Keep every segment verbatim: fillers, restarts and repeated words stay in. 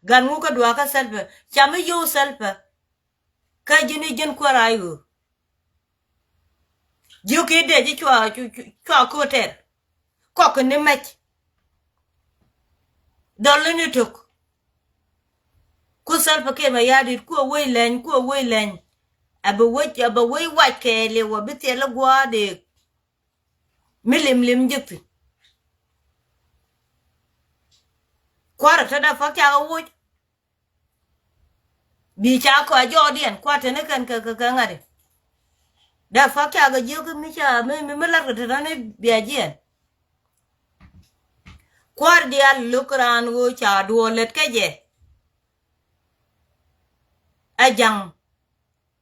Gan ŋu kä duakä Salva. Ca mi yow Salva. Kä ji̱n i̱ ji̱n kuäär a i̱ ɣöö jiök i̱ dee ji̱ cua, cua, cua ko̱ tɛr. Kɔk ni mɛc. Dhɔl ni tök. Ku Salva Kiir Mayardit ku a wec lɛny, ku a wec lɛny. A bɛ wec, a bɛ wec wac kɛɛliw a bi thil i̱ gua̱a̱r dee. Mi lim lim ji̱k thi̱n. Kua̱r a te dee fak cakɛ woc. Bi ca kɔc jɔɔdiɛn kuat teni kɛn kɛ kɛ kɛ ŋa̱t i̱. Dee fak cakɛ jiök mi ca mi mi mi latkɛ te tɔ̱ni bia jiɛn. Kua̱r diaal lo̱k raan ɣöö ca duɔɔr lät kä jɛ. Ɛ ja̱ŋ.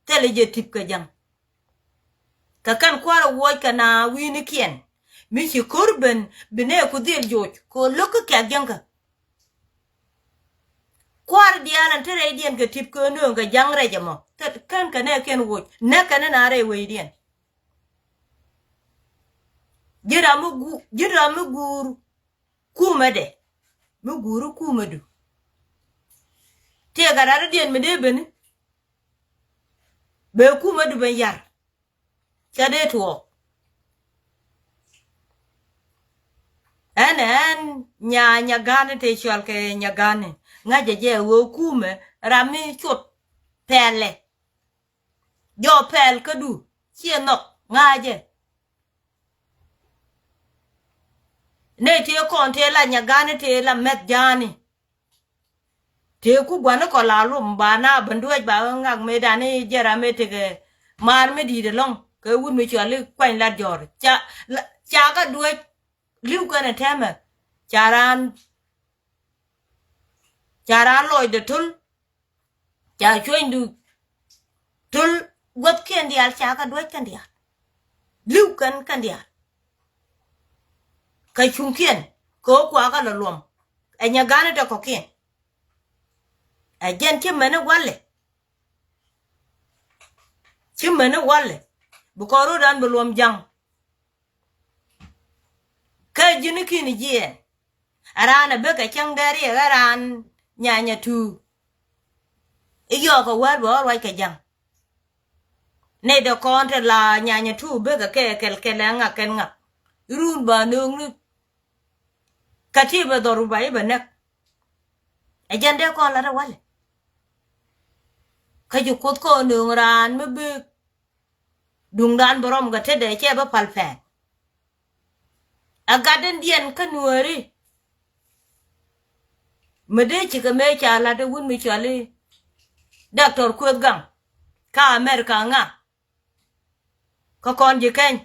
Thilɛ jɛ tip kɛ ja̱ŋ. Kɛ kɛn kua̱r ɛ wuɔc kɛ na wi̱i̱nikiɛn mi ci ko̱r ben bi nɛɛku dhil joc kɛ ɣöö lo̱k kä kɛ̈k jäŋkä. Kua̱r diaal ɛn te rɛydiɛn kɛ tip kɛ nööŋ kɛ ja̱ŋ rɛc ɛmɔ. Kɛn kɛ nɛɛkiɛn woc näk kɛn ɛn a rɛy wecdiɛn. Ji̱ ram mi gu-, ji̱ ram mi guur kumɛdɛ. Mi guur kumɛdu. Tëëkɛ raridiɛn mi dee beni. Bee kumɛdu ben yar. Ca dee tuɔɔk. Ɛn ɛn nya, Nyagani te cɔal kɛ Nyagani. Ŋa̱cɛ jɛ ɣöö kumɛ ram mi cuɔt pɛlɛ. Jɔw pɛl kädu ciɛ nhɔk ŋa̱cɛ. Nɛy tëë kɔn tëë la Nyagani tëë la mɛth ja̱a̱ni. Tëë ku gua̱ni kɔ la lum ba na ben duec ba ɣä ŋak mëëdan i̱ jɛ ram mëë tekɛ maar mi di̱i̱t ɛlɔ̱ŋ kɛ wut mi cɔal i̱ kuany lat jɔ̱ɔ̱r. Ca, la, ca kä duec li̱w kɛn ɛ tɛmɛ. Ca raan, ca raan lɔcdɛ to̱l. Ca cuɔ̱nydu to̱l guäthkiɛn diaal ca kä duec kɛn diaal. Li̱w kɛn kɛn diaal. Kä cuŋkiɛn kɛ ɣöö kuakä lɔ luɔm. Ɛ Nyagani dee kɔ̱kiɛn. Ɛ jɛn ci mɛni walɛ. Ci mɛni walɛ. Bi kɔn rot an bi luɔm ja̱ŋ. Kä ji̱n i̱ ki̱n jiɛɛn. Ɛ raan ɛ bekɛ cäŋ dee riɛk ɛ raan nyanya tuuk. I̱ yɔɔk kɛ wäär bɛ ɣɔr ruac kɛ ja̱ŋ. Nɛy dee kɔn te la nyanya tuuk bekɛ kɛ kɛl kɛl ɛ ŋak kɛn ŋak. I̱ run ba nööŋni. Kä ti bɛ dhɔr ba i̱ bɛ näk. Ɛ jɛn dee kɔn lat ɛ walɛ. Kä ci kuoth kɔn nööŋ raan mi bi duŋdan bi rɔm kɛ tetdɛ cɛ bä pal pɛɛn. Ɛ gatdändiɛn kä nuääri. Mi dee cikɛ mëë ca lat ɛ wut mi cɔal i̱ Doctor Kueth Gaŋ kä America ŋa. Kä kɔn ji̱ keny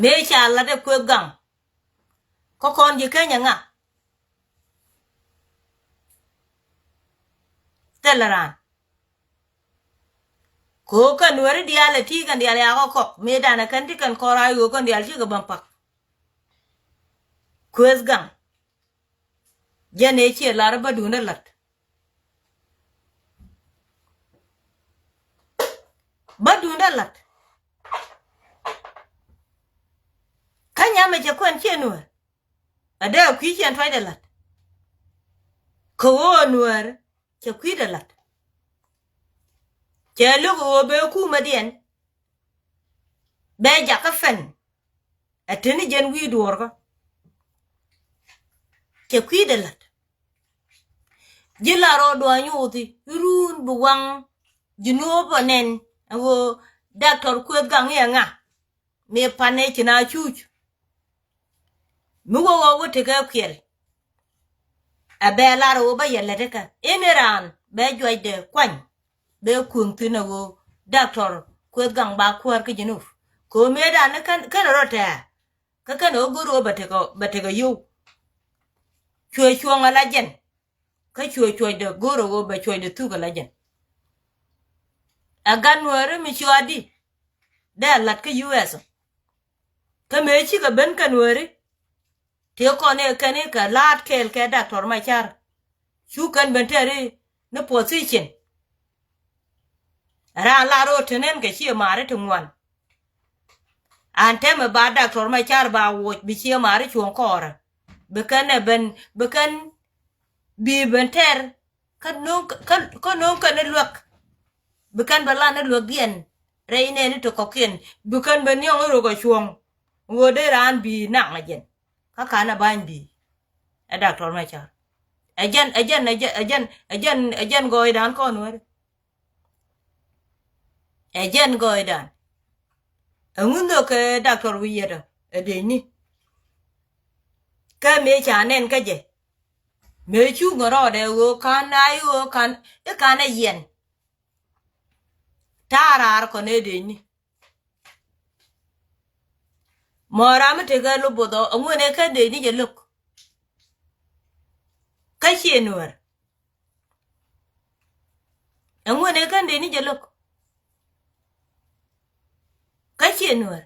mëë ca lat ɛ Kueth Gaŋ. Kä kɔn ji̱ keny ɛ ŋa. Thilɛ raan. Kɛ ɣöö kɛn nuääri diaal ɛ ti kɛn diaal yakɔ kɔk mëëdan ɛ kɛn ti kɛn kɔr a ɣöö kɛn diaal cikɛ bäm pak. Kueth Gaŋ. Jɛn ëë ciɛ lar bädun ɛ la̱t. Bädun ɛ la̱t. Kä nyamɛ cɛ kuɛn ciɛ nuäär. A dee a kui̱ ciɛn tuacdɛ la̱t. Kɛ ɣöö nuäär cɛ kui̱dɛ la̱t. Cɛ lo̱k ɣöö bee kumɛdiɛn. Bɛ jakä fɛn. Ɛ teni jɛn wi̱i̱ duɔ̱ɔ̱rkä. Cɛ kui̱dɛ la̱t. Ji̱ la rɔ dua̱a̱ nyuuthi run bi waŋ ji̱ nuɔ̱ɔ̱p ɔ nɛn. Ɛ ɣöö Doctor Kueth Gaŋ i̱ ɛ ŋa. Mi pan ɛ ci na cuuc. Mi wä wä wä tekɛ kuiɛl. Ɛ bɛ lar ɛ wä bä yɛ lät ikä in iran bɛ juacdɛ kuany. Bɛ kuäŋ thi̱n ɛ ɣöö Doctor Kueth Gaŋ ba kuäär kä Jinub. Kɛ ɣöö mëëdan ni kän kän rɔ tɛ̈ɛ̈. Kä kän ɣä go̱r ɣöö bɛ tekɛ bɛ tekɛ yio̱w. Cuɛ cuɔ̱ŋ ala jɛn. Kä cuɛ cuɔcdɛ go̱r ɣöö bɛ cuɔcdɛ thuk ala jɛn. Ɛ gat nuääri mi cua̱a̱di. Dee a la̱t kä U S. Kä mëë cikɛ ben kɛ nuääri. Tëë kɔn ëë kɛn i̱ kɛ la̱a̱t kɛɛl kɛ Doctor Macar. Cu kɛn ben tɛri ni position. Raan la ro̱o̱ te nɛn kɛ ciɛ maari ti ŋuan. An tɛmɛ ba Doctor Macar ba wuɔc bi ciɛ maari cuɔ̱ŋ kɔɔrä. Bi kɛn ɛ ben bi kɛn Bi ben tɛr kä no̱o̱ŋ kä, kä no̱o̱ŋ kɛn ni luäk. Bi kɛn bɛ lan ni luäkdiɛn rɛy nɛɛni ti kɔ̱kiɛn. Bi kɛn bɛ niɔŋ ni rok ɛ cuɔ̱ŋ. Ɣöö dee raan bi naŋ ɛ jɛn. Kä ka̱n ɛ ba̱ny bi. Ɛ Doctor Machar. Ɛ jɛn, ɛ jɛn, ɛ jɛn, ɛ jɛn, ɛ jɛn, ɛ jɛn gɔɔydan kɔn weri. Ɛ jɛn gɔɔydan. Ɛŋu nhök kɛ Doctor Wi̱i̱ Yɛt ɔ ɛ dee ni. Kä mëë ca nɛn kä jɛ. Mëë cuŋ rɔɔdɛ ɣöö ka̱n na i̱ ɣöö ka̱n i̱ ka̱n ɛ yɛn. Ta̱a̱ raar kɔn ëë dëëcni. Mɔ ram mi tekɛ lo̱k bo̱th ɔ, ɛŋuɛn ëë kän dëëcni jɛ lo̱k. Kä ciɛ nuäär. Ɛŋuɛn ëë kän dëëcni jɛ lo̱k. Kä ciɛ nuäär.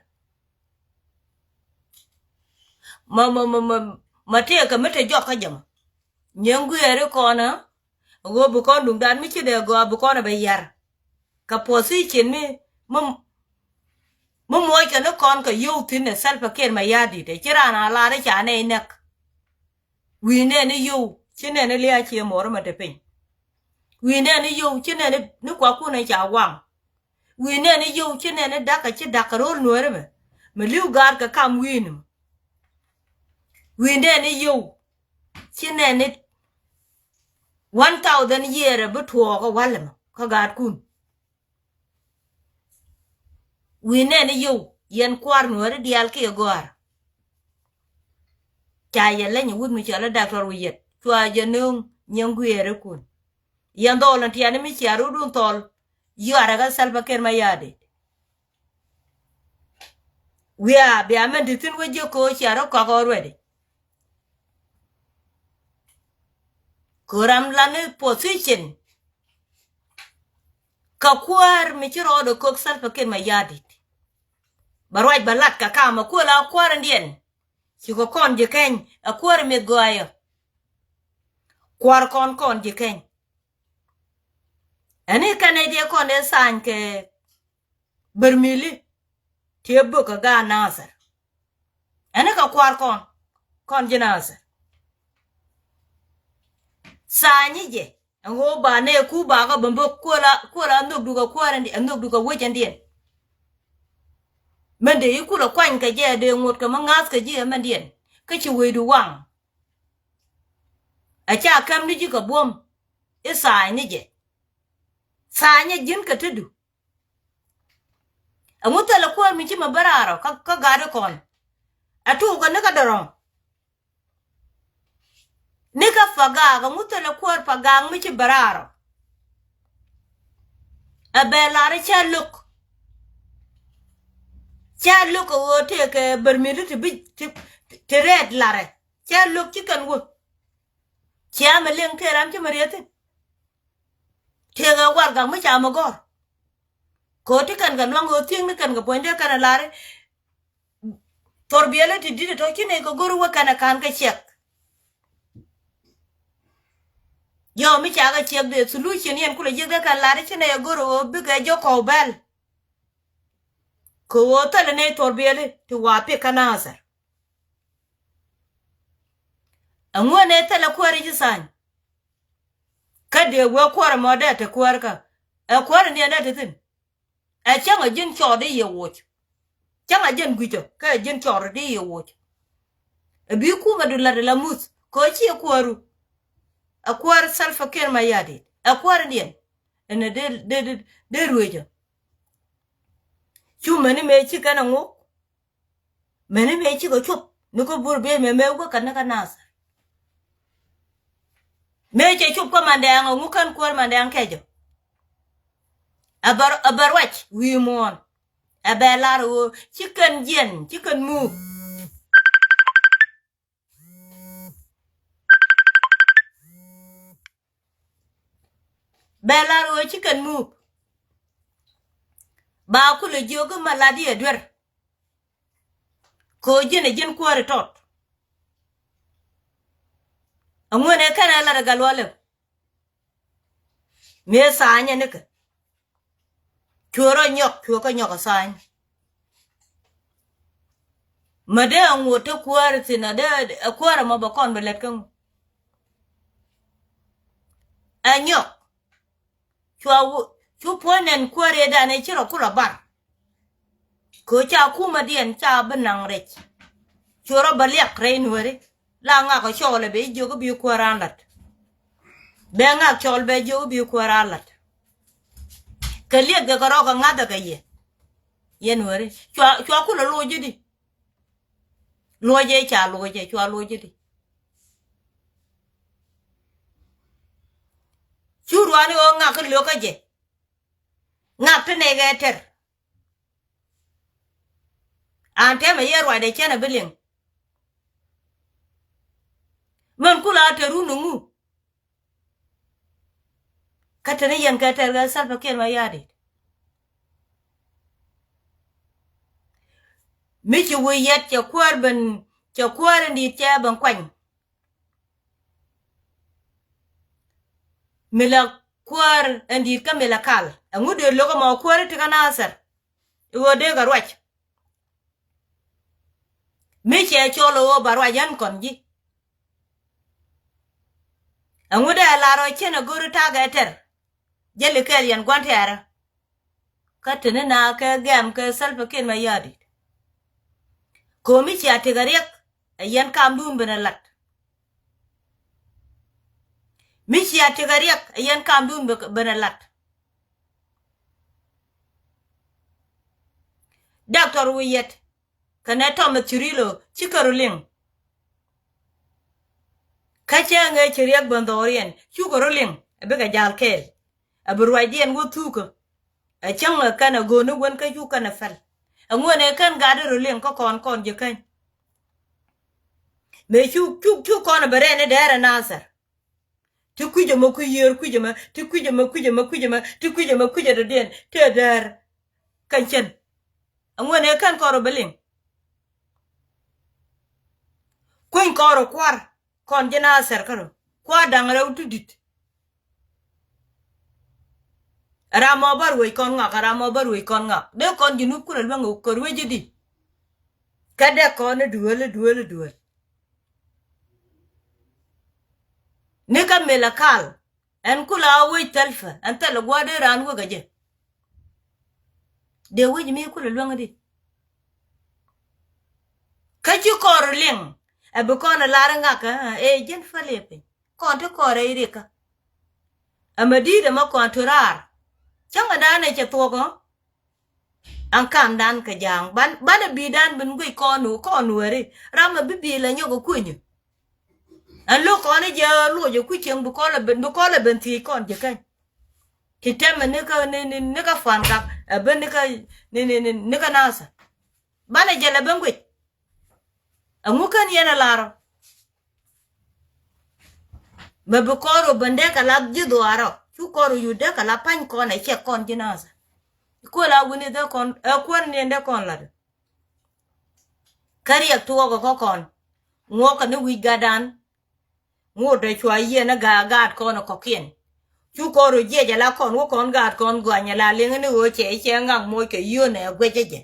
Ma, ma, ma, ma, ma tëëkɛ mi te jɔk kä jɛ mɔ. Nyieŋ guiɛɛri kɔn ɛ, ɣöö bi kɔn duŋdan mi ci dee gɔaa bi kɔn ɛ bɛ yar. Kɛ position mi, mi, mi muɔckɛ ni kɔn kɛ yio̱w thi̱n ɛ Salva Kiir Mayardit ɛ ci raan a lar i̱ ca nɛy näk. Wi̱i̱ nɛɛni yio̱w ci nɛɛni lia̱a̱ ciɛ mɔɔr mɛ te piny. Wi̱i̱ nɛɛni yio̱w ci nɛɛni ni kuakun ɛ ca waŋ. Wi̱i̱ nɛɛni yio̱w ci nɛɛni da̱k ɛ ci da̱k kɛ ro̱l nuääri mɛ. Mɛ li̱w gaat kɛ kam wi̱i̱ni mɛ. Wi̱i̱ nɛɛni yio̱w ci nɛɛni one thousand year ɛ bi tuɔɔk ɛ wa̱l ɛmɔ kä gaatkun. Wi̱i̱ nɛɛni yio̱w yɛn kua̱r nuääri diaal kiɛ gɔ̱a̱r. Ca yɛ leny ɛ wuth mi cɔl ɛ Doctor Wi̱i̱ Yɛt cua jɛ nööŋ nyieŋ guiɛɛrikun. Yɛn dhɔɔl ɛn tiɛɛni mi cia rutdun thɔɔl yuarɛ kä Salva Kiir Mayardit. Wiaa bia mɛn ti thi̱n wä jiäk ko̱ cia rɔ kɔk already. Ko̱ ram lan ni position. Kä kuäär mi ci rɔɔdɛ kök Salva Kiir Mayardit. Bɛ ruac bɛ lat kɛ kamɛ kuäär la kuäär indiɛn. Ci kɛ kɔn ji̱ keny ɛ kuäär mi̱th gɔaayä. Kuäär kɔn kɔn ji̱ keny. Ɛn i̱ kɛn i̱ diɛ kɔn i̱ tha̱a̱ny kɛ bärmili. Tiɛ bök kɛ gaat Nathir. Ɛn i̱ kɛ kua̱r kɔn kɔn ji̱ Nathir. Tha̱a̱ny i̱ jɛ ɛn ɣöö ba nɛɛku bakä bä bök kuäär la, kuäär la nhök dukɛ kuäär ɛn nhök dukɛ wec ɛn diɛn. Mɛn dee i̱ kulɛ kuany kɛ jɛ dee ŋot kɛ mä ŋa̱th kɛ ji̱ ɛmɛn diɛn kä ci wecdu waŋ. Ɛ ca käm ni ji̱ kɛ buɔ̱m i̱ tha̱a̱ny ni jɛ. Tha̱a̱ny ɛ ji̱n kɛ tetdu. Ɛŋu thilɛ kuäär mi ci mɛ bä raar ɔ kä, kä gatdi kɔn. Ɛ tuukɛ ni kä dɔrɔ̱ŋ. Ni kä Pagaak, ɛŋu thilɛ kuäär Pagaak mi ci bä raar ɔ. Ɛ bɛ lar i̱ cä lo̱k. Cä lo̱k ɛ ɣöö tëëkɛ bärmili ti bi, ti, ti rɛɛt larɛ. Cä lo̱k ci kɛn wä. Cia mɛ liŋ tëë ram ci mɛ riet thi̱n. Tëëkɛ warɛgak mi ca mɛ gɔ̱r. Ko̱ ti kɛn kɛ luaŋ ɣöö thi̱eŋni kɛn kɛ puɔ̱nydɛ kɛn ɛ lar i̱ thor biɛli ti di̱t ɛ tɔ̱ ci nɛy kɛ go̱r i̱ wä kɛn ɛ ka̱n kɛ ciɛk. Yɔ mi ca kɛ ciɛk dee solution yɛn kulɛ jiäk dee kɛn lar i̱ ci nɛy ɛ go̱r ɛ ɣöö bikɛ jɔk kɔw bɛl. Kɛ ɣöö thilɛ nɛy thor biɛli ti wa pik kä Nathir. Ɛŋu ɛ nɛy thilɛ kuäär i̱ ci tha̱a̱ny. Kä dee wee kuäär ɛmɔ dee te kuäär kä ɛ kuäär indiɛn dee te thi̱n. Ɛ cäŋ ɛ ji̱n cɔɔr di yɛ woc. Cäŋ ɛ ji̱n gui̱cä kä ɛ ji̱n cɔɔr di yɛ woc. Ɛ bi kumɛ du lat ɛ la muth kɛ ɣöö ci ɛ kuääru. Ɛ kuäär Salva Kiir Mayardit ɛ kuäär indiɛn. Ɛn ɛ dee, dee, dee, dee ruecä. Cu mɛni mëë ci kɛn ɛ ŋok. Mɛni mëë cikɛ cop ni kä bur biey mɛ mëë wä kɛ ni kä Nathir. Mëë cɛ cop kä Mandɛɛŋ ɛ ŋu kɛn kuäär Mandɛɛŋ kɛcɛ. Ɛ bɛ, ɛ bɛ ruac wi̱i̱ muɔ̱ɔ̱n. Ɛ bɛ lar ɣöö ci kɛn jiɛn ci kɛn muuk. Bɛ lar ɣöö ci kɛn muuk. Ba kulɛ jiök i̱ ma lat i̱ ɛ duer. Kɛ ɣöö ji̱n ɛ ji̱n kuäär i̱ tɔt. Aŋuɛn ɛ kɛn ɛ lat ɛ gal wä lɛp. Mëë tha̱a̱nyɛ nikɛ. Cuɛ rɔ nyɔk, cuɛ kä nyɔk ɛ tha̱a̱ny. Mä dee aŋot te kuäär thi̱n a dee ɛ kuäär ɛmɔ bɛ kɔn bɛ lɛt kä ŋu. Ɛ nyɔk. Cua wu-, cu puɔ̱ny nɛn kuäär ëëdan ëë ci rɔ kulɛ bar. Kɛ ɣöö ca kumɛdiɛn ca bi naŋ rɛc. Cu rɔ bɛ liak rɛy Nuääri. La ŋak ɛ cɔɔl ɛ bɛ jiök i̱ bi kuäär an la̱t. Bɛ ŋak cɔɔl bɛ jiök i̱ bi kuäär an la̱t. Kɛ liɛk kɛ kɛ rɔ kɛ ŋa̱thɛ kɛ yɛ. Yɛn Nuääri. Cua, cua kulɛ loc i̱di. Luɔcɛ ca luɔcɛ, cua luɔcɛ di. Cu ruani ɣöö ŋak kä lo̱kä jɛ. Ŋak ti nɛy kɛ tɛr. An tɛmɛ yɛ ruacdɛ cɛn a bi liŋ. Mɛn kula tɛr run ni ŋu. Kä teni yɛn kɛ tɛr kɛ Salva Kiir Mayardit. Mi ci wee yɛt cɛ kuäär ben, cɛ kuäär in di̱i̱t cɛ ben kuany. Mi la kuäär in di̱i̱t kä mi la kal. Ɛŋu dee lo̱k ɛmɔ kuäär ti kä Nasir. I̱ ɣöö dee kɛ ruac. Mi cɛ cɔl ɣöö ba ruac ɣän kɔn ji̱. Ɛŋu dee lar ɣöö cien a go̱ri takɛ tɛr. Jäli kɛɛl yɛn gua̱n tɛɛrä. Kä teni na kɛ gɛm kɛ Salva Kiir Mayardit. Ko̱ mi cia tekɛ riɛk ɛ yɛn kamdun ben ɛ lat. Mi cia tekɛ riɛk ɛ yɛn kamdun ben ɛ lat. Doctor Wiyet kɛnɛ Thomas Cirillo cikɛ rɔ liŋ. Kä cɛ ŋee ci riɛk ben dhɔriɛn cukɛ rɔ liŋ ɛ bikɛ jal kɛɛl. Ɛ bi ruacdiɛn wä thukä. Ɛ cäŋ ɛ kɛn ɛ go̱o̱ni wen kä cu kɛn ɛ pɛl. Ɛŋuɛn ɛ kɛn gat rɔ liŋ kä kɔn kɔn ji̱ käny. Mëë cu, cu, cu kɔn ɛ bɛ rɛn i̱ dɛɛr ɛ Nasir. Ti kui̱c ɛmɔ kui̱c yiër kui̱c ɛmɔ, ti kui̱c ɛmɔ kui̱c ɛmɔ kui̱c ɛmɔ, ti kui̱c ɛmɔ kui̱c ɛ dɔ̱diɛn, tëë dɛɛr. Kɛn cɛn. Ɛŋuɛn ɛ kɛn kɔn rɔ bɛ liŋ. Kueny kɔn rɔ kua̱r, kɔn ji̱ Nasir kärɔ. Kua̱r da̱ŋ rɛw ti di̱t. Ram mɔ bä ruec kɔn ŋak, ram mɔ bä ruec kɔn ŋak. Dee kɔn Junub kulɛ luäŋ kɛ ruec i̱di. Kä dee kɔn i̱ duel, i̱ duel, i̱ duel. Ni kä mel a kal. Ɛn kulɛ a wec thɛlpä, ɛn thɛl a gua̱a̱r dee raan wek a jɛ. Dee wec mi kulɛ luäŋ i̱di. Kä ci kɔr liŋ, ɛ bi kɔn a lar ŋak, ɛ, ɛ, jɛn päl iɛ piny. Kɔn ti kɔrɛ irikä. Ɛmɛ di̱i̱t ɛmɛ kɔn ti raar. Cäŋɛ dan ɛ cɛ thuɔ̱k ɔ. An kam dan kɛ ja̱a̱ŋ. Ban, banɛ bi̱i̱ dan bin guic kɔn nu, kɔn nuɛri. Ram ɛ bi bi̱i̱ lɛ nyɔk ɛ kunyä. Ɛn lo̱k kɔn i̱ jɛ luɔc ɛ kui̱ cieŋ bi kɔl ɛ ben, bi kɔl ɛ ben thiec kɔn ji̱ käny. Ti tɛmɛ ni kä, ni, ni, ni kä Puan Gak, ɛ ben ni kä, ni, ni, ni, ni kä Nasir. Banɛ jɛ lɛ ben guic. Ɛŋu kän yɛn ɛ lar ɔ? Mɛ bi kɔr ɔ ben dee kɛ la ji̱ dhuaar ɔ. Cu kɔr ɔ yu dee kɛ la pa̱ny kɔn ɛ cɛ kɔn ji̱ Nasir. Kuɛ la wi̱ni dee kɔn, ɛ kuän ni ɛn dee kɔn lat. Kä riɛk tuɔɔk ɛ kä kɔn. Ŋuɔk kɛ ni wi̱c gatdan. Ŋot ɛ cua yieen ɛ gaat, gaat kɔn ɛ kɔ̱kiɛn. Cu kɔr ɔ jiɛc ɛ la kɔn wä kɔn gaat kɔn gɔany ɛ la liŋ ni ɣöö cɛ, cɛ ŋak moc kɛ yio̱n ɛ guɛc ɛ jɛ.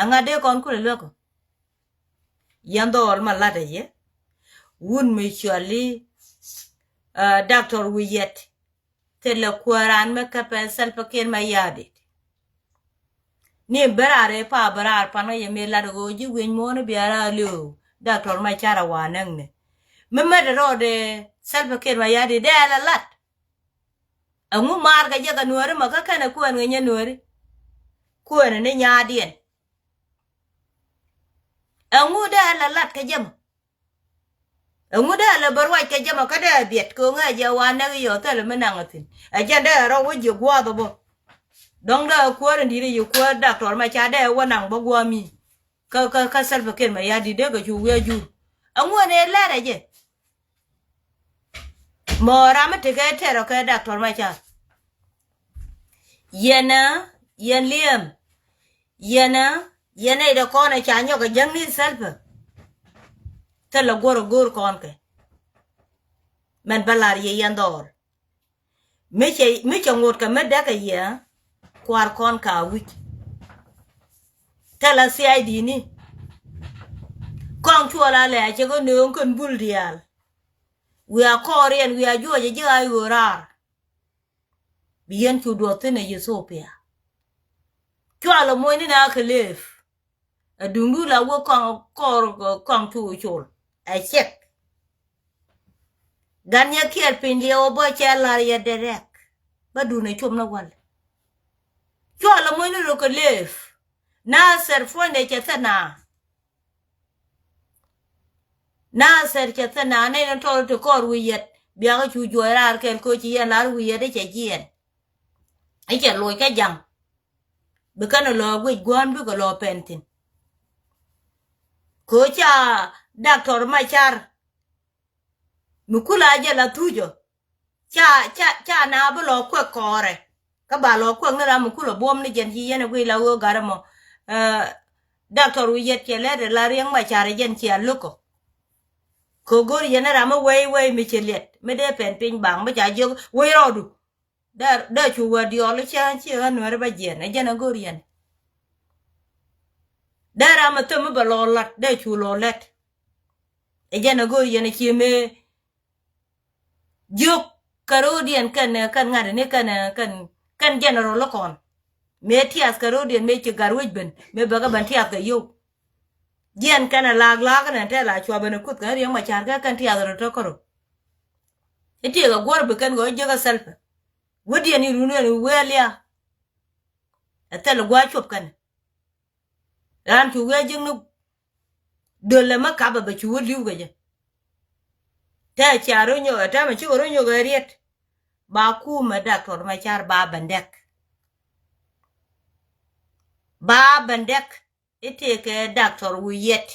Ɛŋa dee kɔn kulɛ luäk ɔ? Yɛn dhɔɔl ma lat ɛ yɛ. Wun mi cuali, ah, Doctor Wiyet. Thilɛ kuääran mi käpɛ Salva Kiir Mayardit. Ni bä raar ëë pa bä raar pan kä yɛ mi lat ɣöö ji̱ wi̱eny muɔ̱ɔ̱n i̱ bia raar li̱w Doctor Machar a wa näkni. Mi mɛt rɔɔdɛ Salva Kiir Mayardit dee la lat. Ɛŋu maar kɛ jɛ kɛ nuääri mɛ kä kɛnɛ kuɛɛn kɛ nyɛ nuääri. Kuɛɛn ni nyaatdiɛn. Ɛŋu dee la lat kɛ jɛ mɔ. Ɛŋu dee la bä ruac kɛ jɛ mɔ kä dee biɛt kɛ ŋäc jɛ wa näk yɔ thilɛ mi naŋ thi̱n. Ɛ jɛn dee rɔ wä jiɛ gua̱a̱th ɔ bä. Dɔ̱ŋ dee kuäär in di̱t i̱ yi kuäär Doctor Machar dee wä naŋ bä gua̱a̱mi. Kä, kä, kä Salva Kiir Mayardit dee kɛ cu wi̱i̱ a jur. Ɛŋu ɛn ëë lɛr ɛ jɛ. Mɔ ram mi tekɛ tɛr ɔ kɛ Doctor Machar. Yɛn ɛ, yɛn liɛm. Yɛn ɛ, yɛn ɛ idɛ kɔn ɛ ca nyɔk ɛ jäŋni Salva. Thilɛ guɔr ɛ go̱o̱r kɔn kɛ. Mɛn bä lar yɛ yɛn dhɔɔl. Mi cɛ, mi cɛ ŋot kɛ mi däk ɛ yɛ kua̱r kɔn ka wi̱c. Thilɛ C I D ni. Kɔn cuɔl a lɛ a cɛ kɛ nööŋ kɛn bul diaal. Wiaa kɔɔriɛn, wiaa juɔcɛ ji̱ a ɣöö raar. Bi yɛn cu duɔth thi̱n ɛ Ethiopia. Cualɛ moc ni na kɛ lëëf. Ɛ duŋdu la wä kɔŋ kɔɔr kɔŋ cu col. Ɛ ciɛk. Gan yɛ kiɛɛl piny liɛw ɛ bä cɛ lar yɛ dɛdɛk. Bä duun ɛ com ni wal. Cualɛ moc ni rɔ kɛ lëëf. Nathɛr puɔ̱nydɛ cɛ thɛ na. Nathɛr cɛ thɛ na nɛy ni tɔl ti kɔɔr wi̱i̱ yɛt. Biakä cu juɔc raar kɛl koci yɛn lar wi̱i̱ yɛt i̱ cɛ jiɛɛn. I̱ cɛ loc kä jaŋ. Bi kɛn lɔ guic gua̱a̱n bikɛ lɔ pɛn thi̱n. Kɛ ɣöö ca Doctor Macar mi kula jɛ la thucä. Ca, ca, ca na bi lɔ kuɛk kɔɔrɛ. Kä ba lɔ kuɛk ni ram mi kula buɔ̱m ni jɛn ci yɛn ɛ guic la ɣöö gat ɛmɔ. Doctor wi̱i̱ yɛt cɛ lɛt ɛ la Riɛk Macar ɛ jɛn cia lo̱kɔ. Kɛ go̱r yɛn ɛ ram mi wei wei mi ci liɛt mi dee pɛn piny baŋ mi ca jiök wei rɔɔdu. Dee, dee cu wä diɔɔl i̱ cä ci ɣän nuɛri bä jiɛn ɛ jɛn ɛ go̱r yɛn. Dee ram ɛ thöm mi bɛ lɔ lat dee cu lɔ lɛt. Ɛ jɛn ɛ go̱r yɛn ɛ ci mëë jiök kɛ ro̱o̱diɛn kɛn, kɛn ŋa̱t ni kɛn, kɛn, kɛn general kɔn. Mëë tiath kɛ ro̱o̱diɛn mëë ci gat wec ben mëë bɛ kɛ ben tiath kɛ yio̱w. Jiɛn kɛn ɛ laak laak kɛn ɛ tɛl a cua ben ɛ kuth kɛ Riɛk Macar kɛ kɛn tiath rɔ tɔ̱ kärɔ. I̱ tiɛɛk ɛ guɔ̱r bi kɛn kɛ ɣöö jiäk ɛ thɛlpɛ. Wädiɛn i̱ run ɛn i̱ wee lia. Ɛ thɛl ɛ gua̱a̱c cuɔp kɛn. Raan cu wee jiäk ni döl ɛmɛ kapɛ bɛ cu wä li̱w kɛ jɛ. Tɛ cia rɔ nyɔk ɛ tɛmɛ cikɛ rɔ nyɔk ɛ riet. Ba kumɛ Doctor Macar ba bɛndɛk. Ba bɛndɛk. I̱ tëëkɛ Doctor wi̱i̱ yɛt.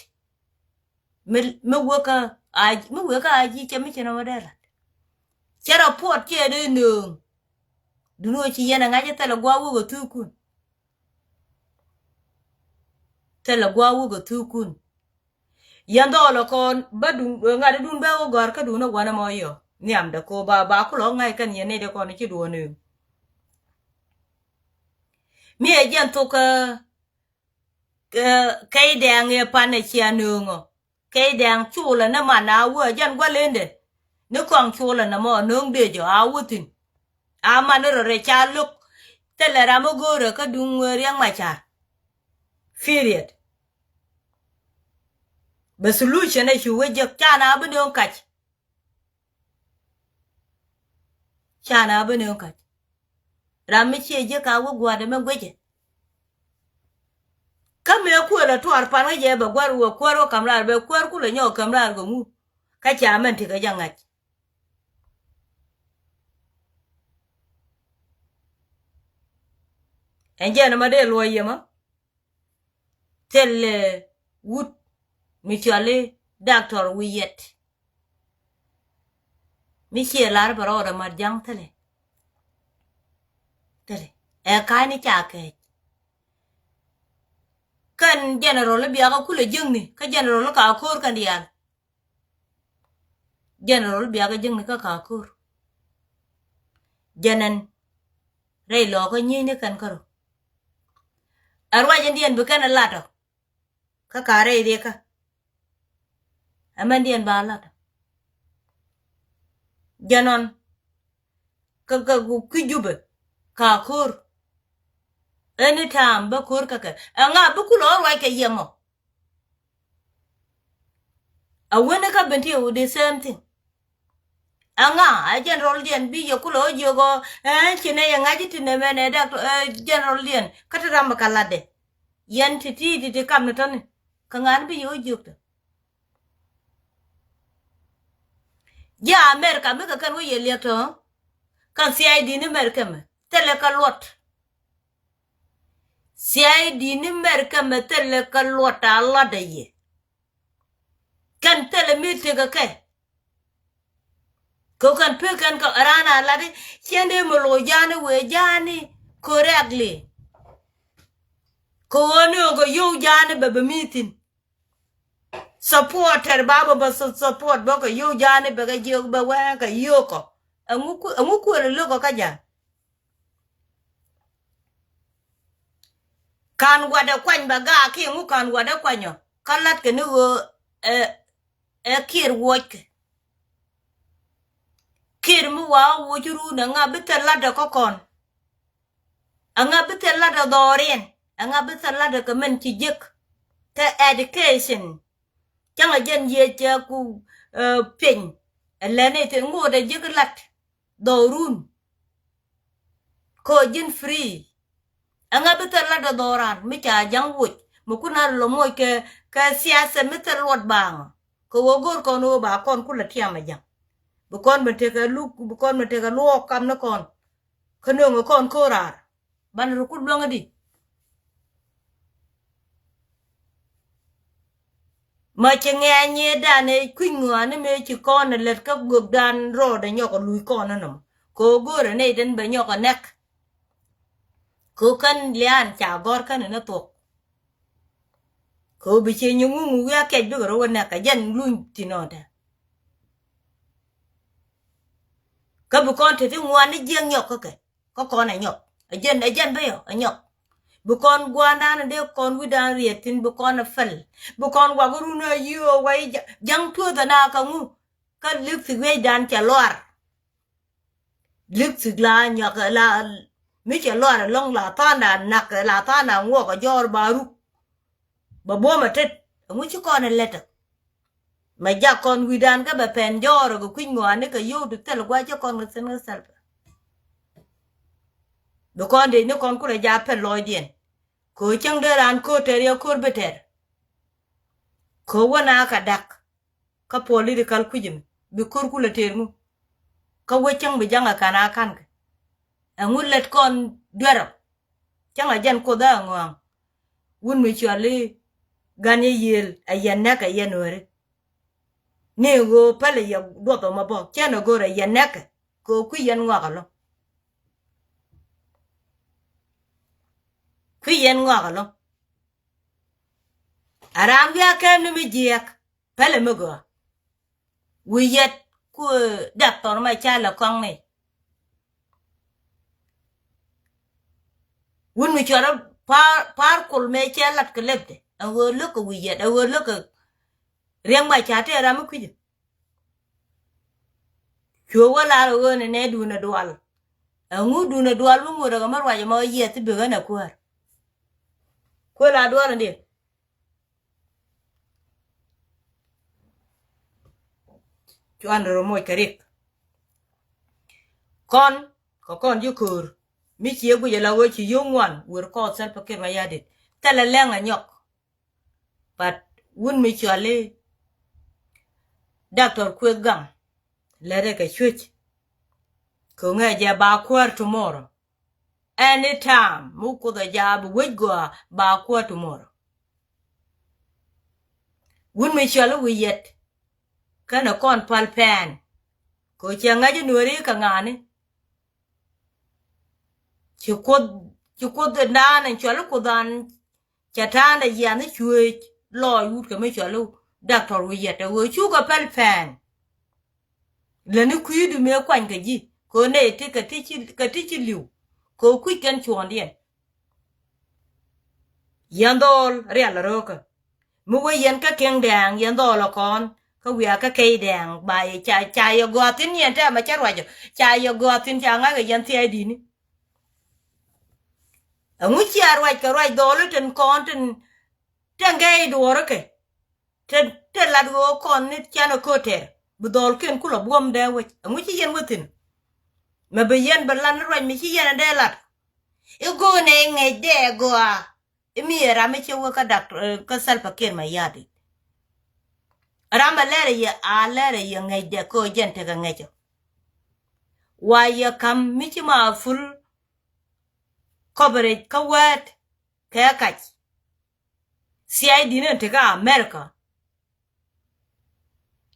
Mi, mi wekä a, mi wekä a ji̱ cɛ mi cɛ nɔ wä dee lat. Cɛ rɔ puɔt cɛ dee nööŋ. Duni wä ci yɛn a ŋa̱c ɛ thilɛ gua̱a̱ wä kɛ thuukun. Thilɛ gua̱a̱ wä kɛ thuukun. Yɛn dhɔɔlɛ kɔn bä duŋ ŋa̱t dun bä wä gɔ̱a̱r kä duun ɛ gua̱n ɛmɔ yɔ nhiamdɛ ko ba, ba kulɔ ŋa̱c kɛn yɛn nɛy dee kɔn ci duɔ̱ɔ̱n nööŋ. Mi ɛ jɛn thok kä Kɛ, kɛy dɛŋ ɛ pan ɛ cia nööŋɔ. Kɛy dɛŋ culɛ ni man a wä jɛn gua̱lendɛ. Ni kɔŋ culɛ ni mɔ nööŋ dee jɔ a wä thi̱n. A man ni rɔ rɛ ca lo̱k. Thilɛ ram mi go̱o̱rɛ kä duŋ Riɛk Macar. Period. Bɛ solution ɛ cu wä jek ca na bi nööŋ kac. Ca na bi nööŋ kac. Ram mi ciɛ ji̱ ka wä gua̱dɛ mɛ guecɛ. Kä mëë kuël ɛ tuɔɔr pan kä jɛ bɛ gua̱r wä kuäär wä ka̱m raar bɛ kuäär kulɛ nyɔk ka̱m raar kɛ ŋu. Kä ca mɛn ti kɛ jɛ ŋa̱c. Ɛn jɛn ɛmɔ dee luɔc yɛ mɔ. Thilɛ wut mi cɔal i̱ Doctor wi̱i̱ yɛt. Mi ciɛ lar bɛ rɔɔdɛ mat ja̱ŋ thilɛ. Thilɛ ɛ ka̱a̱cni ca kɛɛc. Kɛn general i̱ biakä kulɛ jiäkni kä general i̱ ka ko̱o̱r kɛn diaal. General biakä jiäkni kä ka ko̱o̱r. Jɛn ɛn rɛy lɔɔkä nyiecni kɛn kärɔ. Ɛ ruac ɛn diɛn bi kɛn ɛ lat ɔ. Kä ka rɛy riɛkä. Ɛ mɛn diɛn ba lat ɔ. Jɛn ɔn kä, kä, kä Jubɛ ka ko̱o̱r. Anytime bä ko̱o̱r kä kɛ ɛŋa bi kulɛ ɣä ruac kɛ yɛ mɔ. A wen kä Bentiu the same thing. Aŋa a general diɛn bi yɛ kulɛ ɣä jiök ɔ ɛn ci nɛ yɛ ŋa̱c ti nɛ mɛn ɛ dak ɛ general diɛn kä ti ram ɛ ka latdɛ. Yɛn ti ti ti ti kam ni tɔni kä ŋa̱n bi yɛ ɣä jiök tɔ. Ji̱ America mi kɛ kɛn wä yɛ liɛk tɔ. Kä C I D ni America mɛ thilɛ kɛ luɔt. C I D ni America mɛ thilɛ kɛ luɔt a latdɛ yɛ. Kɛn thilɛ mi tekɛ kɛ. Kɛ kɛn pek kɛn kɛ raan a lat i̱ ciɛn dee mi lo̱c ja̱a̱ni wee ja̱a̱ni correctly. Kɛ ɣöö ni ɣöö kɛ yio̱w ja̱a̱ni bɛ bɛ mi thi̱n. Supporter ba bä bä su-, support bä kɛ yio̱w ja̱a̱ni bɛ kɛ jiök bɛ wee kɛ yio̱w kɔ. Ɛŋu ku-, ɛŋu kuël lo̱kɔ kä ja̱a̱n. Ka̱n gua̱dɛ kuany bɛ gaak kiɛ ŋu ka̱n gua̱dɛ kuanyɔ kä la̱tkɛ ni ɣöö ɛ, ɛ Kiir wuɔckɛ. Kir mi wa woc run, ɛŋa bi thil latdɛ kä kɔn? Ɛŋa bi thil latdɛ dhɔriɛn? Ɛŋa bi thil latdɛ kɛ mɛn ci jek kɛ education? Cäŋ a jɛn yiëë cɛ ku piny. Ɛ lɛni ti ŋot ɛ jek lat dhɔrun. Kɔ ji̱n free. Ɛŋa bi thil latdɛ dhɔran mi ca ja̱ŋ woc mi kun a lɔ moc kɛ, kɛ siasa mi thil luɔt baŋ. Kɛ wä go̱r kɔn wä ba kɔn kulɛ tiam a ja̱ŋ. Bi kɔn ben tekɛ luk, bi kɔn ben tekɛ luɔk kam ni kɔn. Kä nöŋ kɔn ko̱raar. Banɛ rɔ kut luäŋädi. Ma ci ŋɛ̈ny dan ɛ kui̱ny ŋɔaani mëë ci kɔn ɛ lät kä gökdan rɔɔdɛ nyɔk ɛ luc kɔn ɛ nɔmɔ. Kɛ ɣöö go̱o̱rɛ nɛy den bɛ nyɔk ɛ nɛk. Kɛ ɣöö kän liaan ca gɔ̱r kän ɛ ni thuɔ̱k. Kɛ ɣöö bi ciɛ nyi ŋuŋ wi̱i̱ a kɛc bikɛ rɔ wä nɛk kɛ jɛn luny thi̱n ɔɔdɛ. Kä bi kɔn te ti ŋuan ni jiɛk nyɔk kä kɛ. Kä kɔn ɛ nyɔk. Ɛ jɛn, ɛ jɛn bä yɔ, ɛ nyɔk. Bi kɔn gua̱a̱ndan dee kɔn wi̱dan riɛt thi̱n, bi kɔn ɛ pɛl. Bi kɔn wak run ɛ yiö wä i̱ ja̱ŋ tuöth ɛ na kä ŋu. Kä lik thik wi̱dan cɛ luar. Lik thik la nyɔk la mi cɛ luar ɛlɔ̱ŋ la tha̱a̱nda nak la tha̱a̱nda ŋuɔk ɛ jɔɔr ba ruk. Bɛ buɔ̱m ɛ tet, ɛŋu ci kɔn ɛ lɛt ɛ. Mɛ jak kɔn wi̱dan kä bɛ pɛn jɔɔr ɛ kɛ kui̱ny ŋɔaani kɛ yio̱w ti thil gua̱c cä kɔn kɛ thi̱n kä thil pɛ. Bi kɔn dee ni kɔn kulɛ ja pɛn lɔɔcdiɛn. Kɛ ɣöö cäŋ dee raan ko̱r tɛr yɛ ko̱r bi tɛr. Kɛ ɣöö wä na kɛ da̱k. Kä political kui̱c ɛmɛ bi ko̱r kulɛ tɛr ŋu. Kä wä cäŋ bi ja̱ŋ ɛ ka̱n a ka̱n kɛ. Ɛŋu lɛt kɔn duerɔ. Cäŋ a jɛn kuoth a ŋɔaŋ. Wun mi cuali gan yɛ yiëël a yɛn nɛk a yɛn wääri. Ni ɣöö pälɛ yɛ duɔth ɔ ma bä cɛn a go̱o̱r a yɛn nɛkɛ kɛ ɣöö kui̱ yɛn ŋɔak ɛlɔ̱ŋ. Kui̱ yɛn ŋɔak ɛlɔ̱ŋ. A raan wi̱i̱ a kɛɛm ni mi jiɛɛk. Pälɛ mi gɔaa. Wi̱i̱ yɛt ku dap thɔr ma ca lɛ kɔŋni. Wun mi cuɔrä pa̱a̱r, pa̱a̱r kul mëë cɛ lat kɛ lɛpdɛ. Ɛ ɣöö lo̱k kɛ wi̱i̱ yɛt, ɛ ɣöö lo̱k kɛ riɛŋ ma ca tëë ram mi kui̱cä. Cuɛ wä lar ɛ ɣöö ni nɛ duundɛ dual. Ɛŋu duundɛ dual mi ŋuɔ̱t ɛ kɛ mi ruac ɛmɔ yiɛth ti bikɛ nɛ kuäär. Kuël a dual ɛn diɛ. Cuandɛ rɔ moc kɛ rik. Kɔn kɛ kɔn ji̱ köör mi ci ɛ guic ala ɣöö ci yio̱w ŋuan wër kɔɔth Salva Kiir Mayardit. Thilɛ lɛŋ ɛ nyɔk. But wun mi cuali Doctor Kueth Gam lɛrɛ kɛ cuec. Kɛ ŋɛ jɛ ba kuäär tomorrow. Anytime mi Kuoth a jaa bi wec gɔaa ba kuäär tomorrow. Wun mi cuali wi̱i̱ yɛt kɛnɛ kɔn pal pɛn. Kɛ cɛ ŋa̱c i̱ nueeri kɛ ŋa̱a̱ni. Ci Kuoth, ci Kuoth in daan in cuali Kuoth an cɛ ta̱a̱n ɛ yiath ni cueec lɔɔc wut kɛ mi cuali Doctor wi̱i̱ yɛt ɛ ɣöö cukɛ pal pɛn. Lätni kui̱du mëë kuany kɛ ji̱ kɛ ɣöö nɛy ti kɛ ti ci, kɛ ti ci li̱w kɛ ɣöö kui̱c kɛn cuɔ̱ɔ̱ŋdiɛn. Yɛn dhɔɔl rial röökä mi wee yɛn kä keŋ dɛɛŋ yɛn dhɔɔl ɛ kɔn kä wiaa kä key dɛɛŋ ba yɛ ca, ca yɛ gɔaa thi̱n yɛn tɛmɛ cä ruacɔ ca yɛ gɔaa thi̱n ca ŋa̱ckɛ yɛn thia̱a̱cdini. Ɛŋu cia ruac kɛ ruac dhɔɔl i̱ tin kɔn tin tɛŋ gɛɛy duɔɔrikɛ. Te, te lat ɣöö kɔn ni canɛ kötɛr bi dhɔlkiɛn kulɛ buɔ̱m dee wec. Ɛŋu ci yɛn wä thi̱n? Mɛ bi yɛn bi lat ni ruac mi ci yɛn ɛ dee lat. I̱ go̱o̱nɛ i̱ ŋɛc dee gɔaa. I̱ mi ɛ ram i̱ ci wä kä dak, eh, kä Salva Kiir Mayardit. Ram ɛ lɛr ɛ yɛ a lɛr ɛ yɛ ŋɛc dee köö jɛn tekɛ ŋɛcɔ. Wa yɛ ka̱m mi ci ma full coverage kä wɛɛt kɛ kac. C I D ni ti kä America.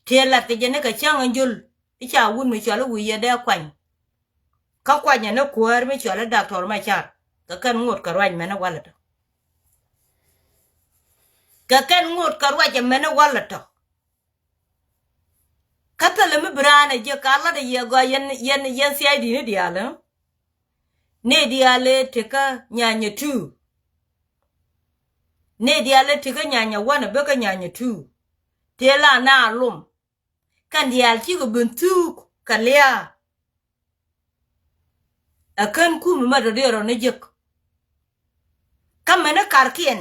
Tëë lat kɛ jɛ ni kɛ cäŋ in jol i̱ ca wut mi cɔl i̱ wi̱i̱ yɛ dee kuany. Kä kuanyɛ ni kuäär mi cɔl i̱ Doctor Machar kɛ kɛn ŋot kɛ ruac mɛn i̱ walɛ tɔ. Kɛ kɛn ŋot kɛ ruac mɛn i̱ walɛ tɔ. Kä thilɛ mi bi raan ɛ jiɛ ka lat ɛ yɛ gɔaa yɛn, yɛn, yɛn C I D ni diaal ɛ. Ni diaal ɛ tekä nyanyɛ two. Ni diaal ɛ tekä nyanyɛ one ɛ bekä nyanyɛ two. Tëë la na lom. Kɛn diaal cikɛ ben thuuk kɛ lia̱a̱. Ɛ kän kumɛ ma dɔ̱diɛn rɔ ni jek. Kä mɛni karkiɛn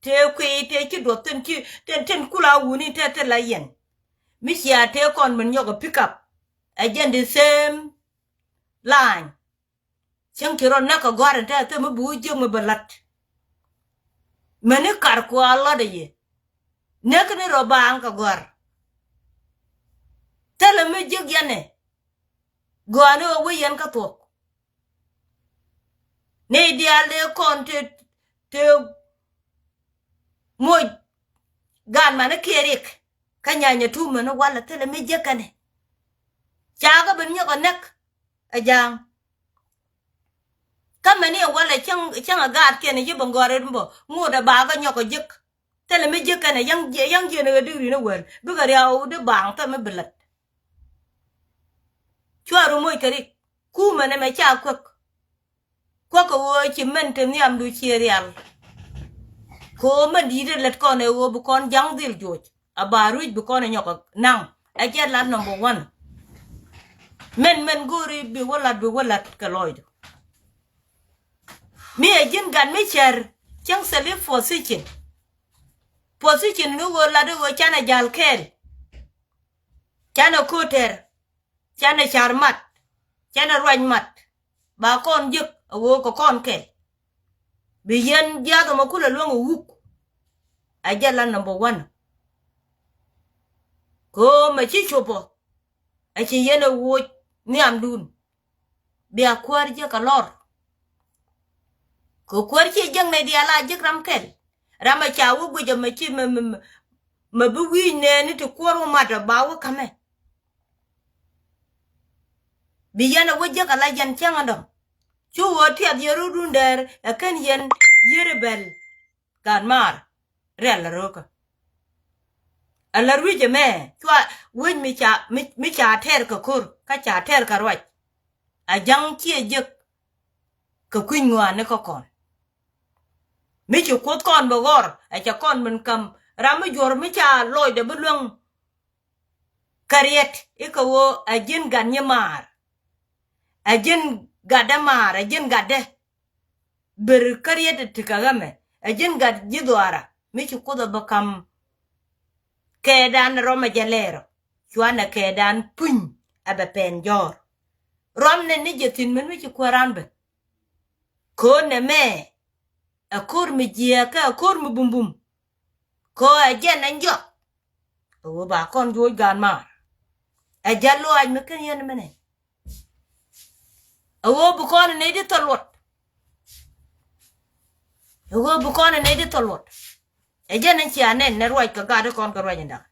tëë kuiy tëë ci duɔth tin ci tin tin kula wuni tëë tin la yɛn. Mi cia tëë kɔn min nyɔk ɛ pick up ɛ jɛn the same line. Cäŋ ci rɔ näk kɛ gɔ̱a̱r in tɛth thil mi bi wä jiök mi bɛ la̱t. Mäni kar kua lɔt ɛ yɛ näk ni rɔ baaŋ kɛ gɔ̱a̱r. Thilɛ mi jiök yɛn ɛ gɔ̱a̱r ni ɣöö wä yɛn kä thuɔ̱k. Ni diaal dee kɔn te te moc gaan mani kiɛ rik. Kä nyanya tum mani walɛ thilɛ mi jiäkɛnɛ. Ca kä ben nyɔk ɛ näk ɛ ja̱a̱ŋ. Kä mɛni ɛ walɛ cäŋ cäŋ ɛ gaatkiɛn ɛ ci bɛ gɔ̱a̱r ret mi bä ŋot ɛ ba kä nyɔk ɛ jiäk. Thilɛ mi jiäkɛnɛ yäŋ jiɛn ɛ ɣä digri ni wäl bikɛ riaw di baaŋ thilɛ mi bi lät. Cua ru moc kɛ rik kumɛ nɛmɛ ca kuäk. Kuäk kɛ ɣöö ci mɛn te nhiamdu ciɛ rial. Kɛ ɣöö mɛn di̱i̱t ɛ lät kɔn ɛ ɣöö bi kɔn ja̱ŋ dhil juɔc a ba ruec bi kɔn ɛ nyɔk ɛ naŋ. Ɛ jɛ lat number one. Mɛn mɛn go̱o̱ri bi wä lat bi wä lat kɛ lɔcdu. Mi ɛ ji̱n gat mi cär cäŋ thil i̱ position. Position ni ɣöö lat i̱ ɣöö canɛ ja̱l kɛɛl. Canɛ ko̱o̱t tɛr. Canɛ ca̱r mat. Canɛ ruac mat. Ba kɔn jiäk a ɣöö kɛ kɔn kɛl. Bi yɛn jiath ɛmɔ kulɛ luäŋ ɛ wuk. A jɛ la number one. Kɛ ɣöö mɛ ci cop ɔ a ci yɛn ɛ woc nhiamdun. Bia kuäär jiäk a lɔr. Kɛ kuäär ci jiäk nɛ diaal a jiäk ram kɛl. Ram a ca wä guic ɔ mɛ ci mɛ mɛ mɛ bi wi̱i̱c nɛɛni ti kuäär wä mat ɔ ba wä ka̱mɛ. Bi yɛn a wä jiäk a la yɛn cäŋ a dɔ̱ŋ. Cu ɣöö tiɛth yɛ rot run dɛɛr ɛ kän yɛn yier ɛ bɛl. Gaat maar rial la röökä. A la rui̱c ɛmɛ cua wec mi ca mi ca tɛɛr kɛ ko̱r kä ca tɛɛr kɛ ruac. A ja̱ŋ ciɛ jek kɛ kui̱ny ŋɔaani kä kɔn. Mi ci kuoth kɔn bɛ ɣɔr a ca kɔn min kam ram mi juɔr mi ca lɔcdɛ bi luäŋ. Kä riɛt i̱ kɛ ɣöö a ji̱n gat nyi maar. A ji̱n gatdä maar a ji̱n gatdä. Ber kä riet ti kä ɣämɛ a ji̱n gat ji̱ dhuaara mi ci kuoth a bä kam. Kɛɛdan rɔm a jɛ lɛɛrɔ cuanɛ kɛɛdan puny a bɛ pɛn jɔɔr. Rɔm nɛ ni jɛ thi̱n min mi ci kuäran bɛ. Ko̱r nɛ mɛ a ko̱r mi jiɛɛkä a ko̱r mi bumbum. Ko̱ a jɛn a jɔk. A wä ba kɔn juɔc gan maar. A jɛ luaac mi ken yɛn minɛ. A ɣöö bi kɔn nɛy di thil luɔt. A ɣöö bi kɔn nɛy di thil luɔt. A jɛn in cia nɛn nɛ ruac kɛ gat di kɔn kɛ ruac in da̱k.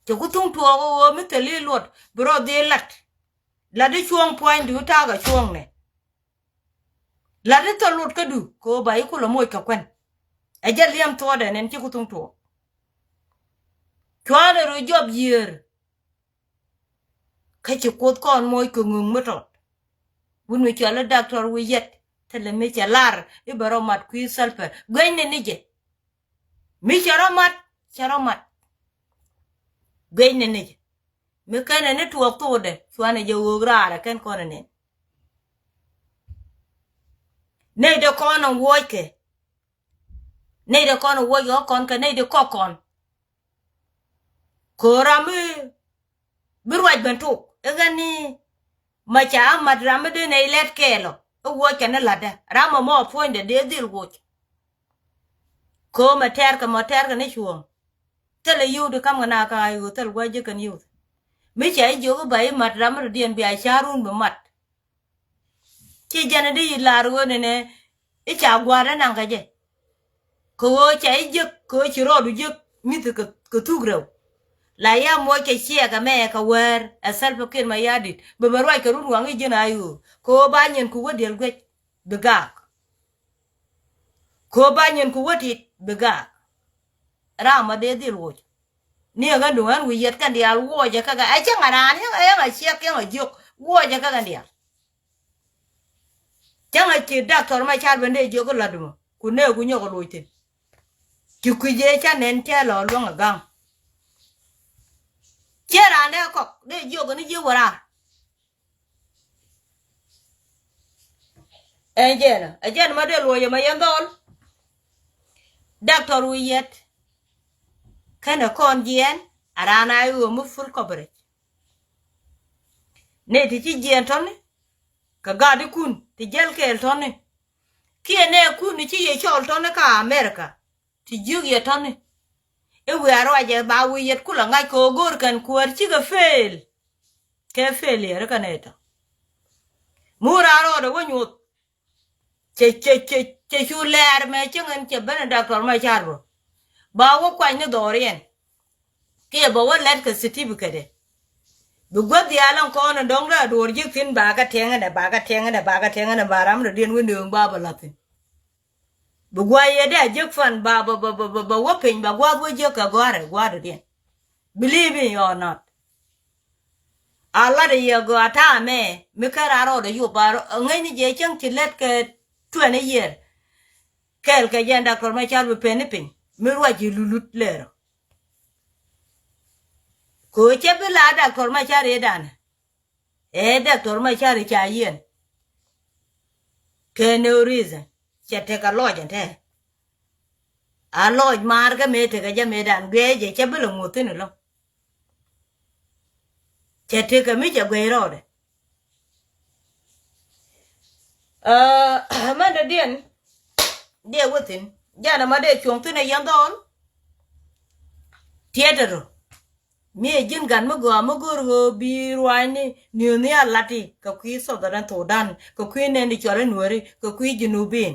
Cɛ ku thuŋ tuɔɔk a ɣöö mi thil i̱ luɔt bi rɔ dhil lat. Lat di cuɔ̱ɔ̱ŋ pua̱ny di wä ta̱a̱ kɛ cuɔ̱ɔ̱ŋ nɛ. Lat di thil luɔt kädu kɛ ɣöö ba i̱ kulɛ moc kɛ kuɛn. A jɛ liɛm thuɔɔdɛ nɛn ci ku thuŋ tuɔɔk. Cua̱a̱n ɛ rɔ jɔp yiëër. Kä ci kuoth kɔn moc kɛ ŋöŋ mi tɔt. Wun mi cɔl i̱ daktɔr wi̱i̱ yɛt thilɛ mi cɛ lar i̱ bɛ rɔ mat kui̱ thɛlpɛ guenyni ni jɛ. Mi cɛ rɔ mat cɛ rɔ mat. Guenyni ni jɛ mi kɛnɛ ni tuɔɔk thokdɛ cuanɛ jɛ ɣöök raarɛ kɛn kɔn ɛ nɛn. Nɛy dee kɔn ɛ wuɔckɛ. Nɛy dee kɔn ɛ wuɔckɛ ɣä kɔn kɛ nɛy dee kɔk kɔn. Ko̱o̱ra mi bi ruac ben tok i̱ ɣän ni ma ca mat ram mi dee nɛy lɛt kɛɛl ɔ i̱ wuɔckɛ ni la̱tdä ram mɔ mɔ puɔ̱nydɛ dee dhil wuɔc. Ko̱o̱mɛ tɛɛrkɛ mɔ tɛɛrkɛ ni cuɔ̱ɔ̱ŋ. Thilɛ yio̱w di ka̱mkɛ na ka ɣa̱c ɣöö thil gua̱c ji̱ kɛn yio̱w. Mi ca i̱ jiök i̱ ba i̱ mat ram mi dɔ̱diɛn bia ca̱run bi mat. Ci jɛn di yi lar ɣöö nɛnɛ i̱ ca gua̱a̱r ɛ naŋ kɛ jɛ. Kɛ ɣöö ca i̱ jiäk kɛ ɣöö ci rɔɔdu jiäk mi̱th kɛ thuk rɛw. La ya muɔc kɛ ciɛɛk ɛmɛ kɛ wäär ɛ Salva Kiir Mayardit bɛ bɛ ruac kɛ run waŋ i̱ ji̱n a i̱ ɣöö kɛ ɣöö ba nyin ku wä diɛl guec bi gaak. Kɛ ɣöö ba nyin ku wä tit bi gaak. Ram ma dee dhil wuɔc. Ni ɛ ɣän duŋ ɣän wi̱i̱ yɛt kɛn diaal wuɔcɛ kä kɛ ɛ cäŋ a raan yäŋ a yäŋ a ciɛk yäŋ a jiök wuɔcɛ kä kɛn diaal. Cäŋ a ci daktɔr ma car ben dee jiök kä la̱t mɔ ku nee ku nyɔk a loc thi̱n. Ci kui̱c ëë ca nɛn tɛɛl ɔ luäŋ a ga̱ŋ. Ciɛ raan dee kɔk dee jiök ni ji̱ wä raar. Ɛn jɛn ɛ jɛn ma dee luɔcɛ ma yɛn dhɔl. Doctor wi̱i̱ yɛt kɛnɛ kɔn jiɛn a raan a i̱ ɣöö mi full coverage. Nɛ ti ci jiɛn tɔ̱ni kɛ gaadikun ti jäl kɛɛl tɔ̱ni. Kiɛ nɛ kun ci yɛ cɔl tɔ̱ni ka America ti jiök yɛ tɔ̱ni. I̱ wiaa ruacɛ ba wi̱i̱ yɛt kulɛ ŋa̱c kɛ ɣöö go̱o̱r kɛn kuäär cikɛ fail. Kɛ fail yɛ ri kɛn ɛ tɔ. Mu raan rɔɔdɛ wä nyuɔth. Cɛ cɛ cɛ cɛ cu lɛɛr mɛ cäŋ ɛn cɛ ben ɛ Doctor Machar bä. Ba wä kuany ni dhɔriɛn. Kiɛ bɛ wä lɛt kɛ certificate. Bi guäth dhial ɛn kɔn in dɔ̱ŋ rɛ duɔ̱ɔ̱r ji̱k thi̱n ba kɛ tɛŋ ɛnɛ ba kɛ tɛŋ ɛnɛ ba kɛ tɛŋ ɛnɛ ba ram rɛ diɛn wä nööŋ ba bɛ la̱th thi̱n. Bi guay yɛ dee a jiäk fan ba ba ba ba ba wä piny ba gua̱a̱th wä jiäk kɛ gɔ̱a̱rɛ gua̱a̱r dɔ̱diɛn. Believe me or not. A lat a yɛ gɔaa ta̱a̱ mɛ mi kä raa rɔɔdɛ yop ba ŋäcni jɛ cäŋ ci lät kɛ twenty year. Kɛɛl kɛ jɛn Doctor Machar bi peni piny mi ruac ci lulut lɛɛrɔ. Kɛ ɣöö cɛ bi la Doctor Machar i̱ danɛ. Ɛ Doctor Machar i̱ ca yiɛn. Kɛ no reason cɛ tekɛ lɔc ɛn tɛ. A lɔc maar kä mëë tekɛ jɛ mëë dan guiɛɛcɛ cɛ bi lɛ ŋuɔth thi̱n ɛlɔ. Cɛ tekɛ mi cɛ guiɛc rɔɔdɛ. Mɛn dɔ̱diɛn diɛ wä thi̱n janɛ ma dee cuɔ̱ŋ thi̱n ɛ yɛn dhɔl. Tiɛtɛ rɔ. Mi ɛ ji̱n gat mi gɔaa mi go̱o̱r ɣöö bi ruaacni niööni a lati kɛ kui̱ Southern Sudan kɛ kui̱ nɛn di cual i̱ Nuääri kɛ kui̱ Junubin.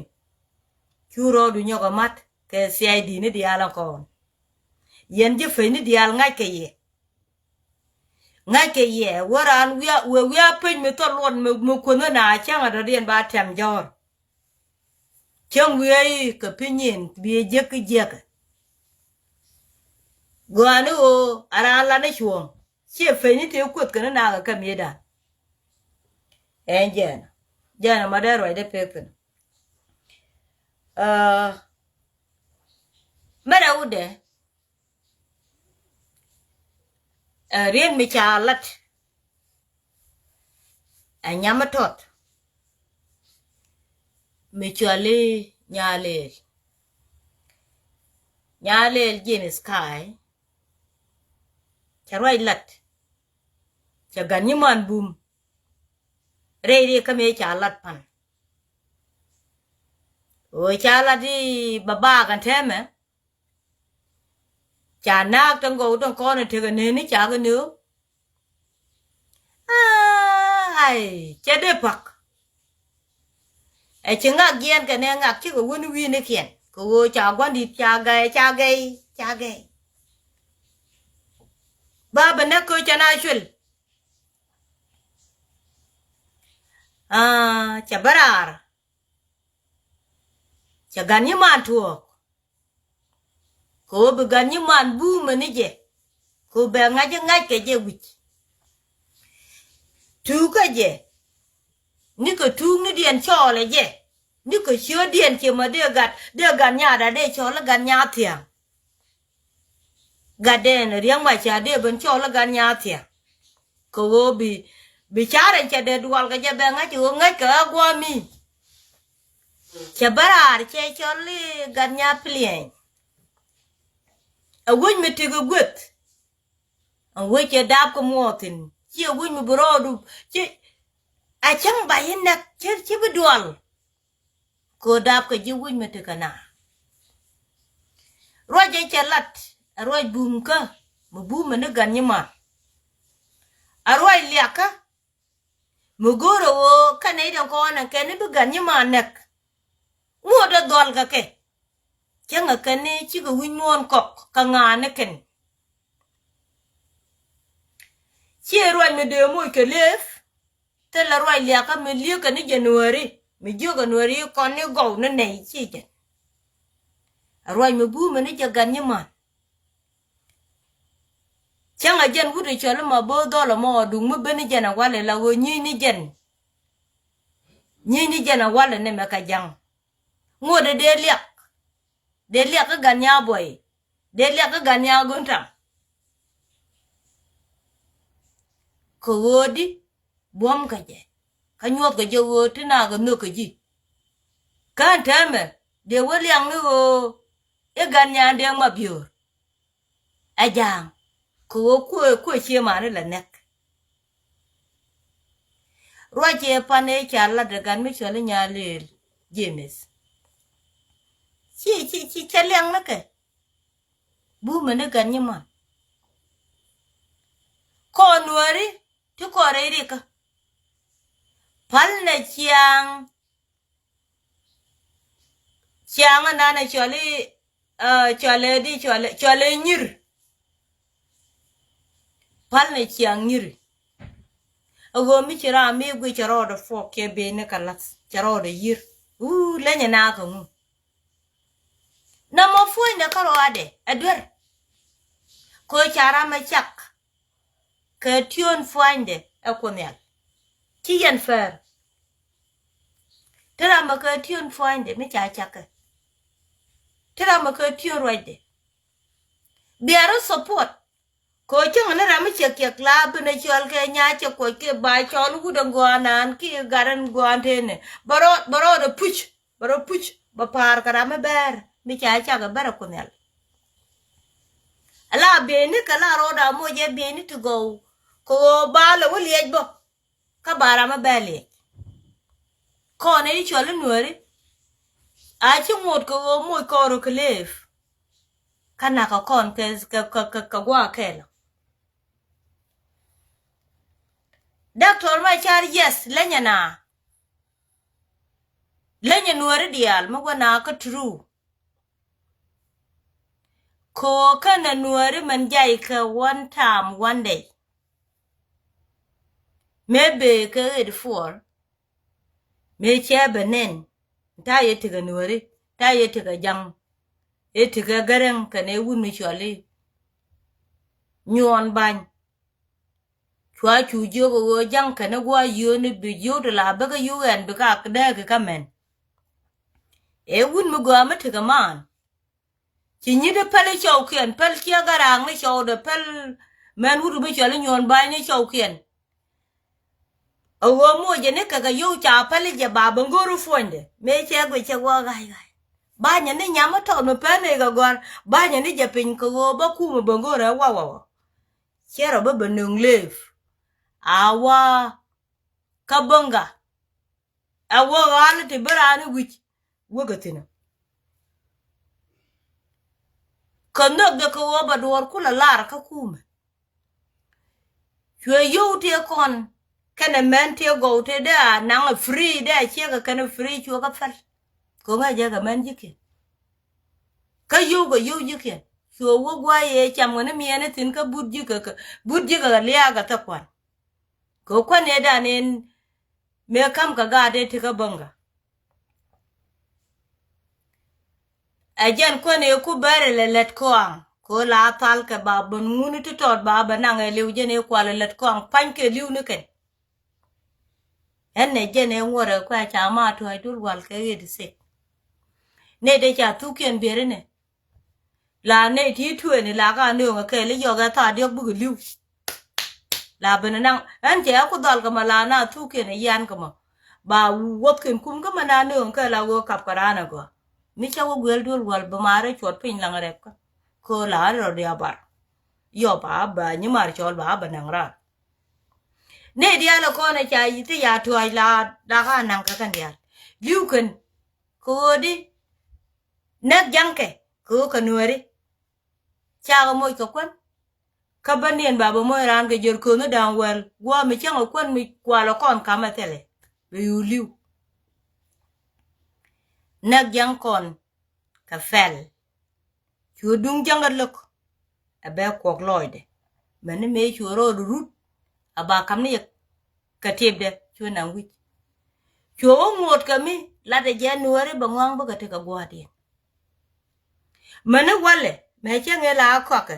Cu rɔɔdu nyɔk ɛ mat kɛ C I D ni diaal ɛ kɔn. Yɛn ji̱ pecni diaal ŋa̱ckɛ yɛ. Ŋa̱ckɛ yɛ wä raan wiaa wëë wiaa pec mi thɔl luɔt mi kuänh na cäŋ a dɔ̱diɛn ba tɛm jɔ̱ɔ̱r. Cäŋ wiee i̱ kɛ pi̱ny in bi jiäk kä jiäkä. Gɔaani ɣöö a raan lan i̱ cuɔ̱ɔ̱ŋ ciɛ pecni tëë kuoth kɛn inakä kä mi̱eedan. Ɛn jɛɛn jɛɛn ma dee ruacdɛ pek thi̱n. Mɛrɛ wudɛ. Ɛ riet mi ca lat. Ɛ nyam mi tɔt mi cuali Nyalel. Nyalel James Kai. Cɛ ruac lat. Cɛ gan nyi man bum. Rɛy rɛy kä mi ca lat pan. Ɣöö ca lat i̱ ba baak ɛn tɛmɛ. Ca naak tin gɔw tin kɔn in tekɛ neni ca kɛ nööŋ. Ai cɛ dee pak. Ɛ ci ŋak jiɛn kɛ nɛ ŋak cikɛ wun wi̱i̱nikiɛn kɛ ɣöö ca gua̱ndit ca gɛy ca gɛy ca gɛy. Ba bɛ näk köö cɛ na cuël. Aa cɛ bä raar. Cɛ gan nyi man tuɔɔk. Kɛ ɣöö bi gan nyi man buumɛ ni jɛ. Kɛ ɣöö bɛ ŋa̱c ŋa̱c kɛ jɛ wi̱c. Tuukä jɛ. Nikɛ tuuk ni diɛn cɔɔlɛ jɛ. Nikɛ ciöötdiɛn ciɛ mɔ dee gat dee gan nyaada dee cɔɔl i̱ gan nyaa thia̱a̱ŋ. Gatdɛn riäŋ mac ca dee ben cɔɔl i̱ gan nyaa thia̱a̱ŋ. Kɛ ɣöö bi bi carɛ cɛ dee duɔl kɛ jɛ bɛ ŋäc ɣöö ŋäc kɛ ɣä guɔ̱ɔ̱mi. Cɛ bä raar cɛ cɔl i̱ gat nya piliɛny. Ɛ wec mi tekɛ gueth. Ɛ wec cɛ dap kɛ muɔɔthin ci ɛ wec mi bi rɔɔdu ci. A cäŋ ba yi nɛk cɛ ci bi duɔl. Kɛ ɣöö dap kɛ ji̱ wi̱c mi ti kɛ na. Ruac ɛ cɛ lat ɛ ruac bumkä mi bumɛ ni gan nyiman. A ruac liakä mi go̱o̱rɛ ɣöö kɛn nɛy den kɔn ɛn kɛn ni bi gan nyiman nɛk. Ŋuɔ̱t ɛ dhɔl kɛ kɛ cäŋɛ kɛn ni cikɛ wi̱c muɔ̱ɔ̱n kɔk kɛ ŋa̱a̱n ni kɛn. Ciɛ ruac mi dee moc kɛ lëëf. Thilɛ ruac liakä mi li̱eekä ni January mi jiök January kɔn ni gɔw ni nɛy ci jɛn. Ɛ ruac mi bumɛ ni jɛ gan nyiman. Cäŋ a jɛn wut ɛ cɔl ma bo̱o̱ dhɔl ɛmɔ a duŋ mi ben ni jɛn ɛ walɛ la ɣöö nyi̱i̱c ni jɛn. Nyi̱i̱c ni jɛn ɛ walɛ ni mɛ kɛ ja̱ŋ. Ŋuɔ̱t ɛ dee liak. Dee liak kä gan nya buɔy. Dee liak kä gan nya go̱n taŋ. Kɛ ɣöö di buɔ̱m kɛ jɛ kä nyuɔth kɛ jɛ ɣöö ti na kɛ nhök kɛ ji̱. Kän täämɛ dee wä liaŋ ni ɣöö i̱ gan nyan dee ŋuap yöör. Ɛ ja̱a̱ŋ kɛ ɣöö kuëë kuëë cie mani lɛ nɛk. Ruac yɛ pan ëë ca lat ɛ gan mi cɔl i̱ Nyalëël James. Ci ci ci cɛ liaŋ ni kɛ bumɛ ni gan nyi mɔn. Kɔn nuääri ti kɔn rɛy rikä. Pal nɛ ciaŋ ciaŋ anan ɛ cɔli cɔli di cɔli cɔli nyir. Pal ni ciaŋ nyiri. A ɣöö mi ci ram mi gui cɛ rɔɔdɛ fuɔk kiɛ ben ni kɛ lath cɛ rɔɔdɛ yir. Wuu leny ɛ naa kɛ ŋu. Nɔmɔ fuɔ̱nydɛ kä rɔɔdɛ ɛ duer. Kɛ ɣöö ca ram ɛ cak kɛ tiöön puanydɛ ɛ Kuoth Nhial. Ci yɛn pɛr. Ti ram ɛ kɛ tiöön puanydɛ mi ca cakɛ. Ti ram ɛ kɛ tiöön ruacdɛ. Bia rɔ support. Kɛ ɣöö cäŋ ni ram mi cɛ kiɛk la ben ɛ cɔl kɛ nya cɛ kuɔc kɛ ba cɔl wut ɛ gɔaa naan ki gat ɛn gɔaa tënɛ. Bɛ rɔ bɛ rɔ dɛ puc. Bɛ rɔ puc bɛ pa̱a̱r kɛ ram mi bɛɛr mi ca cak ɛ bɛr ɛ Kuoth Nhial. Ala bieyni kɛ la ro̱o̱da moc ɛ bieyni ti gɔw kɛ ɣöö ba lɛ wä liɛc bä. Kä ba ram mi bɛɛr liɛc. Kɔn i̱ cɔl i̱ nuääri a ci ŋot kɛ ɣöö moc kɔn rɔ kɛ leef. Kä nak kɛ kɔn kɛ kɛ kɛ kɛ gua̱a̱ kɛɛl. Doctor Macar, yes, lenyɛ na. Lenyɛ nuääri diaal mi wä na kä true. Kɛ ɣöö kɛnɛ nuääri mɛn jay kɛ one time one day. Mëë bëë kɛ eighty four. Mëë cɛ bɛ nɛn ta̱a̱ yɛ tekɛ nuääri ta̱a̱ yɛ tekɛ jaŋ. Ëë tekɛ gɛrɛŋ kɛnɛ wut mi cɔali Nyuɔn Bany. Cua cu jiök ɣöö ja̱ŋ kɛn i̱ gua̱a̱ yio̱o̱ni bi jiök ti la bäkä yio̱o̱k ɛn bi ka dääk ikä mɛn. Ëë wut mi gɔaa mi tekɛ maan. Ci nyi̱t i̱ päl i̱ cɔwkiɛn päl ciɛ garaak ni cɔwdɛ päl. Mɛn wut mi cɔl i̱ Nyuɔn Bany ni cɔwkiɛn. A ɣöö moc jɛ ni kɛ kɛ yio̱w ca päl i̱ jɛ ba bä ŋo̱r i̱ puɔ̱nydɛ mëë cɛ guic cɛ guɔ ga̱a̱c ga̱a̱c. Banyɛ ni nyam i̱ tɔt mi pɛn i̱ kɛ gɔ̱a̱r banyɛ ni jɛ piny kɛ ɣöö bä kumɛ bä ŋo̱r ɛ wawawa. Cɛ rɔ bä bä nöŋ leef. A wa kä bäŋga. Ɛ wä ɣa̱l ti bi raan i̱ wi̱c wäkɛ thi̱n ɛ. Kä nhök jɛ kɛ ɣöö bɛ duɔ̱ɔ̱r kulɛ lar kä kumɛ. Cuɛ yio̱w tëë kɔn kɛnɛ mɛn tëë gɔw tëë dee a naŋ ɛ free dee a ciek ɛ kɛn ɛ free cuɛ kä päl. Kɛ ɣöö ŋäc jɛ kɛ mɛn ji̱kiɛn. Kä yio̱w kɛ yio̱w ji̱kiɛn cuɛ wä gua̱a̱c yɛ cam kɛ ni miɛn i̱ thi̱n kä but ji̱kɛ kɛ but ji̱kɛ kɛ liaak kɛ thäk kuan. Kɛ kuän ëëdan in mëë ka̱m kɛ gaat ëë ti kä bäŋä. Ɛ jɛn kuän ëë ku bɛr ilɛ lät kɔaŋ kɛ la thal kɛ ba ben ŋuni ti tɔɔt ba bɛ naŋ ɛ li̱w jɛn ëë kual ilɛ lät kɔaŋ pa̱ny kɛ li̱w ni kɛn. Ɛn nɛ jɛn ëë ŋuɔrɛ kuɛ ca ma tuɔ̱c dul wal kɛ ɣet isek. Nɛ dee ca thukiɛn bieri nɛ. La nɛy ti tueeni la ka nööŋɛ kɛɛl i̱ yɔk ɛ thaar diɔ̱k bikɛ li̱w. La ben naŋ ɛn cɛ ku dhɔl kɛ mɔ la na thukiɛn ɛ yian kɛ mɔ. Ba wuɔthkiɛn kum kä mɛ na nööŋɛ kɛɛl a ɣöö kap kɛ raan ɛ gɔaa. Mi cä wä guiɛl duel wäl bä maarɛ cuɔt piny laŋ rɛpkä. Kɛ ɣöö la rɔ diabar. Yɔ ba ba nyi mar cɔl ba ba naŋ raan. Nɛy diaal ɛ kɔn ɛ ca ti ya tuɔ̱c la la ka naŋ kɛ kɛn diaal. Li̱w kɛn kɛ ɣöö di. Näk ja̱ŋkɛ kɛ ɣöö kɛ nuääri. Cakɛ moc kɛ kuän. Kä bä niɛn ba bɛ moc raan kɛ jiör kööni da̱a̱ŋ wäl gua̱a̱ mi cäŋ ɛ kuän mi kualɛ kɔn kamɛ thilɛ. Bɛ yu li̱w. Näk ja̱ŋ kɔn kɛ pɛl. Cu duŋ ja̱ŋ ɛ lo̱k. Ɛ bɛ kuɔk lɔɔcdɛ. Mɛni mëë cu rɔɔd rut. A ba kam ni yɛ kɛ tiepdɛ cu naŋ wi̱c. Cu wä ŋuɔ̱t kɛ mi latdɛ jɛ nuääri bɛ ŋɔaŋ bä kɛ tekɛ gua̱a̱thdiɛn. Mäni walɛ mɛ cäŋ ëë la kɔakɛ.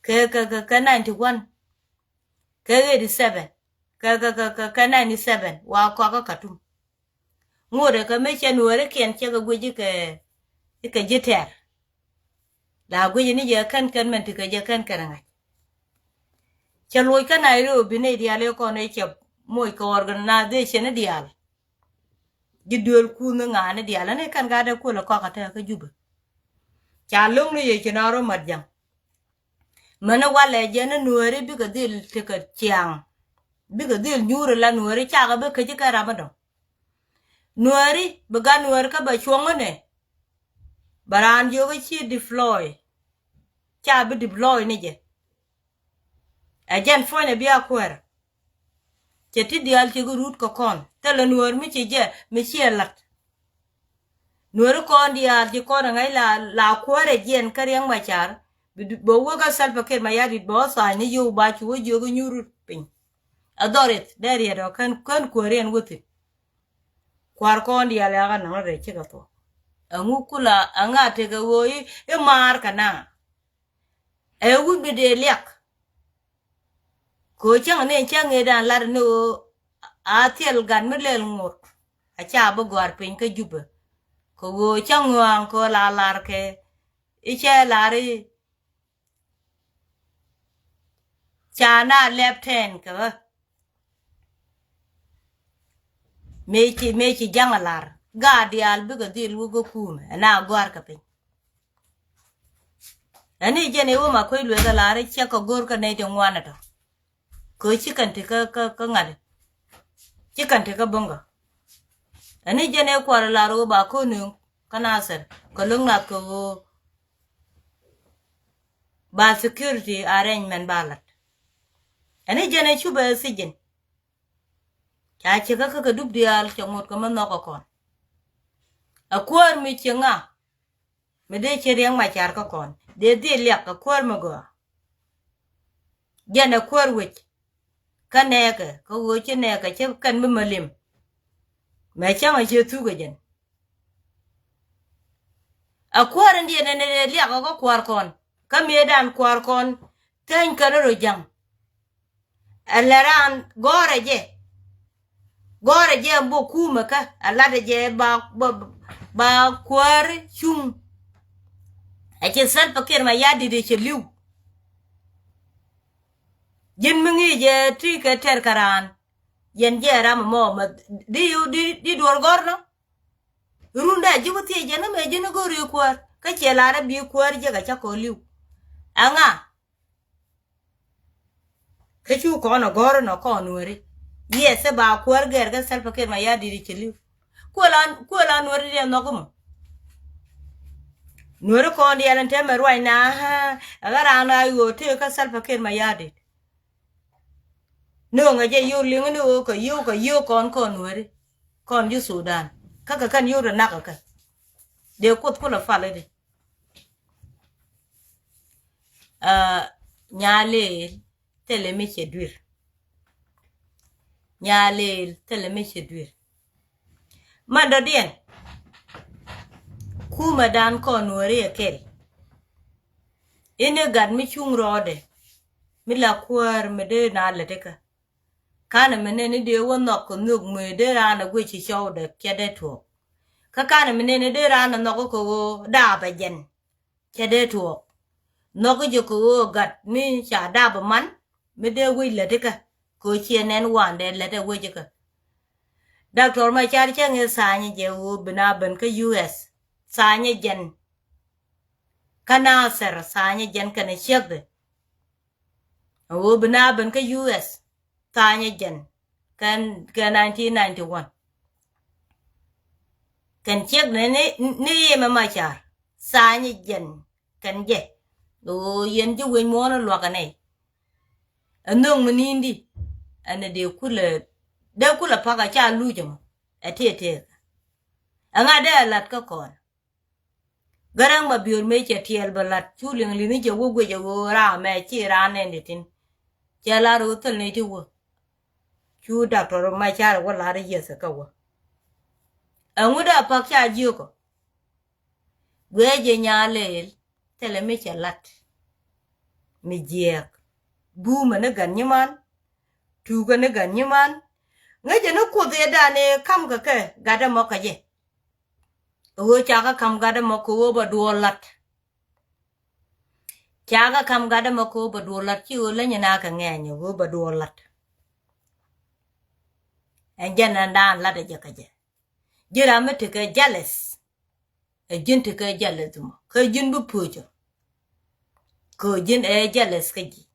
Kɛ kɛ kɛ kɛ ninety one. Kɛ eighty seven. Kɛ kɛ kɛ kɛ kɛ ninety seven wa kɔakä Katum. Ŋuɔ̱t ɛ kɛ mi cɛ nuääri kiɛn cɛ kɛ guic ikɛ ikɛ ji̱ tɛr. La guic ni jɛ kɛn kɛn mɛn ti kɛ jɛ kɛn kɛn ŋa̱c. Cɛ luɔc kä Nairobi ni diaal i̱ kɔn i̱ cɛ moc kɛ organization i̱ diaal. Ji̱ duel kuuth ni ŋa̱a̱ni diaal ni kɛn gat dee kuël ɛ kɔk ɛ tɛk kä Jubɛ. Ca lo̱ŋ ni yɛ ci nɔɔr mat ja̱ŋ. Mäni walɛ jɛ ni Nuääri bikɛ dhil tekɛ ciaŋ. Bikɛ dhil nyuuri la Nuääri cakɛ bi käci kɛ ram mi dɔ̱ŋ. Nuääri bi gat Nuääri kä bɛ cuɔ̱ŋ ni. Bɛ raan jiök i̱ ci deploy. Ca bi deploy ni jɛ. Ɛ jɛn puɔ̱nydɛ bia kuäär. Cɛ ti diaal cɛ kɛ rut kɛ kɔn. Thilɛ Nuäär mi ci jɛ mi ciɛ la̱t. Nuääri kɔn diaal ci kɔn ɛ ŋäc la, la kuäär ɛ jiɛn kä Riɛk Macar. Bi du-, bɛ wä kä Salva Kiir Mayardit bɛ wä tha̱a̱ny ni yio̱w ba cu wä jiök i̱ nyuur piny. Ɛ dhɔr ith dee riɛt ɔ kän, kän kuääri ɛn wä thi̱n. Kua̱r kɔn diaal yakä naŋ rɛy cikɛ thuɔ̱k. Ɛŋu kula ɛŋa tekɛ ɣöö i̱, i̱ maar kɛ naŋ. Ɛ wi̱c bi dee liak. Kɛ ɣöö cäŋ ni cäŋ ëëdan lat ni ɣöö a thil gat mi lɛl ŋot. A ca bi gɔ̱a̱r piny kä Jubɛ. Kɛ ɣöö cäŋ ɣöaŋ kɛ ɣöö la lar kɛ i̱ cɛ lar i̱ ca na lɛp tɛn kɛ ɣä. Mëë ci, mëë ci ja̱ŋ a lar gaat diaal bikɛ dhil wä kä kuumɛ ɛn a gɔ̱a̱r kɛ piny. Ɛn i̱ jɛn i̱ wä ma kuec lueth a lar i̱ ciɛk kɛ go̱r kä nɛy ti ŋuan ɛ tɔ. Kɛ ci kɛn ti kä, kä, kä ŋa̱t. Ci kɛn ti kä bäŋ kä. Ɛn i̱ jɛn i̱ kuar lar wä ba ko̱n i̱ kä Nasir kɛ lo̱ŋ nath kɛ wä ba security arrangement ba lat. Ɛn i̱ jɛn i̱ cupɛ sijin. Ca cɛ kä kä kɛ dup diaal cɛ ŋot kɛ mä nhɔk kɛ kɔn. Ɛ kuäär mi ciɛ ŋa mi dee cɛ Riɛk Macar kä kɔn dee dhil liak kɛ kuäär mi gɔaa. Jɛn ɛ kuäär wec kä nɛɛkɛ kä ɣöö ci nɛɛkɛ cä kɛn mi mä lim. Mɛ cäŋ ɛ ciɛ thuk ɛ jɛn. Ɛ kuäär in diɛn ɛn ɛ liak ɛ kä kuäär kɔn kä mëëdan kuäär kɔn theny kɛn rɔ ja̱ŋ. Ɛ lɛ raan gɔ̱rɛ jɛ. Gɔ̱rɛ jɛ bok kumɛ kä ɛ latɛ jɛ ba, ba, ba kuäär cuŋ. Ɛ ci Salva Kiir Mayardit ɛ cɛ li̱w. Ji̱n mi ŋi̱i̱c jɛ ti kɛ tɛr kɛ raan. Yɛn jɛ ram mɔ ma di, di, di duɔr gɔ̱r nɔ. Run dɛ ji̱ wä thiec jɛ nɔ mɛ ji̱n go̱r i̱ kuäär kä ciɛ lar ɛ bi kuäär jɛ kɛ cä kɔ li̱w. Ɛŋa? Kä cu kɔn a gɔ̱r inɔ kɔn Nuääri. Yes, ɛ ba kuäär gɛr kä Salva Kiir Mayardit ci li̱w. Kuël an, kuël an Nuääri diɛ nhɔk mɔ. Nuääri kɔn diɛl ɛn tɛmɛ ruac na, ɛ ɣä raan a ɣöö tëë kä Salva Kiir Mayardit. Ni ɣöö ŋä jɛ yio̱w liŋ ni ɣöö kɛ yio̱w kɛ yio̱w kɔn kɔn Nuääri. Kɔn ji̱ Sudan. Kä kɛ kɛn yio̱w rɛ nak kɛ kɛ. Dee kuoth kulɛ pal i̱di. Aa, Nyaleel thilɛ mi cɛ duer. Nyaleel thilɛ mi cɛ duer. Man dɔ̱diɛn. Kumɛ dan kɔn Nuääri ɛ kɛl. Ini gat mi cuŋ rɔɔdɛ. Mi la kuäär mi dee na lɛ tikä. Kanɛ mi nɛn i̱ dee wä nhɔk kɛ nhök mëë dee raan ɛ guic ci cɔwdɛ cɛ dee tuɔɔk. Kä kanɛ mi nɛn i̱ dee raan ɛ nhɔk kɛ ɣöö daapɛ jɛn. Cɛ dee tuɔɔk. Nhɔk i̱ jɛ kɛ ɣöö gat mi ca dap man mi dee wec lät ikä kɛ ɣöö ciɛ nɛn wandɛ lät ɛ wec ikä. Doctor Macar cäŋ i̱ tha̱a̱nyɛ jɛ ɣöö bi na ben kä U S. Tha̱a̱nyɛ jɛn. Kä Nasir tha̱a̱nyɛ jɛn kɛnɛ ciekdɛ. Ɣöö bi na ben kä U S. Tha̱a̱nyɛ jɛn kɛn, kɛn nineteen ninety-one. Kɛn ciek ni, ni, ni yemɛ Macar. Tha̱a̱nyɛ jɛn kɛn jɛ. Ɣöö yɛn ji̱ wec muɔ̱ɔ̱n luakä nɛy. Ɛ nhöŋ mi ni̱n di. Ɛn ɛ dee kulɛ, dee kulɛ pakä ca luc ɛmɔ. Ɛ tëë tëëkä. Ɛŋa dee ɛ la̱t kä kɔn. Gäräŋ Mabior mëë cɛ tiɛɛl bɛ la̱t cu liŋ li̱nh cɛ wä guic ɛ ɣöö raam mɛ ci raan nɛn ti tin. Cɛ lar ɣöö thil ni ti wä. Cu Doctor Macar wä lar i̱ yieth kä wä. Ɛŋu dee pak ca jiök ɔ. Guiɛ jɛ Nyaleel thilɛ mi cɛ la̱t. Mi jiɛɛk. Buumɛ ni gän nyiman. Tuukɛ ni gän nyiman. Ŋäcɛ ni kuoth yɛ dan ëë ka̱m kɛ kɛ gatdä mɔ kɛ jɛ. Ɣöö cakɛ ka̱m gatdä mɔ kɛ ɣöö bɛ duɔɔr la̱t. Cakɛ ka̱m gatdä mɔ kɛ ɣöö bɛ duɔɔr la̱t ci ɣöö länyɛ na kɛ ŋɛɛny ɣöö bɛ duɔɔr la̱t. Ɛn jɛn ɛn daan la̱t ɛ jɛ kä jɛ. Ji̱n ram mi tekɛ jealous. Ɛ ji̱n tekɛ jealous mɔ. Kä ji̱n bi puɔ̱cɔ. Kɛ ji̱n ɛ jealous kä ji̱.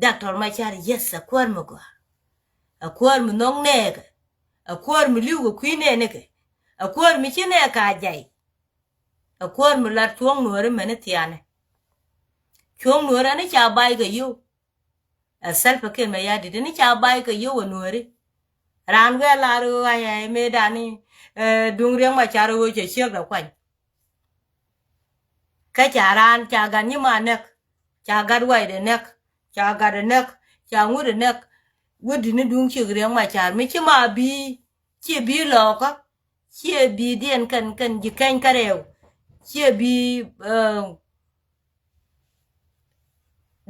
Doctor Machar, yes, a kuäär mi gɔaa. A kuäär mi nhɔk nɛɛkɛ. A kuäär mi li̱w kɛ kui̱ nɛɛnikɛ. A kuäär mi ci nɛɛkɛ a jay. A kuäär mi lat cuɔ̱ŋ Nuääri mɛni thiaani. Cuɔ̱ŋ Nuääri ani ca bay kɛ yio̱w. Ɛ Salva Kiir Mayardit ni ca bay kɛ yio̱w ɛ Nuääri. Raan wee lar ɣöö ayɛ mëëdan ni, eh, duŋ Riɛk Machar ɣöö cɛ ciek dɛ kuany. Kä ca raan ca gat nyi ma näk, ca gat waydɛ näk, ca gatdɛ näk, ca ŋutdɛ näk. Wädi ni duŋ ciek Riɛk Machar mi ci ma bi̱i̱, ci bi̱i̱ lɔɔkä, ciɛ bi̱i̱diɛn kɛn, kɛn ji̱ kɛny kä rɛw. Ciɛ bi̱i̱, eh,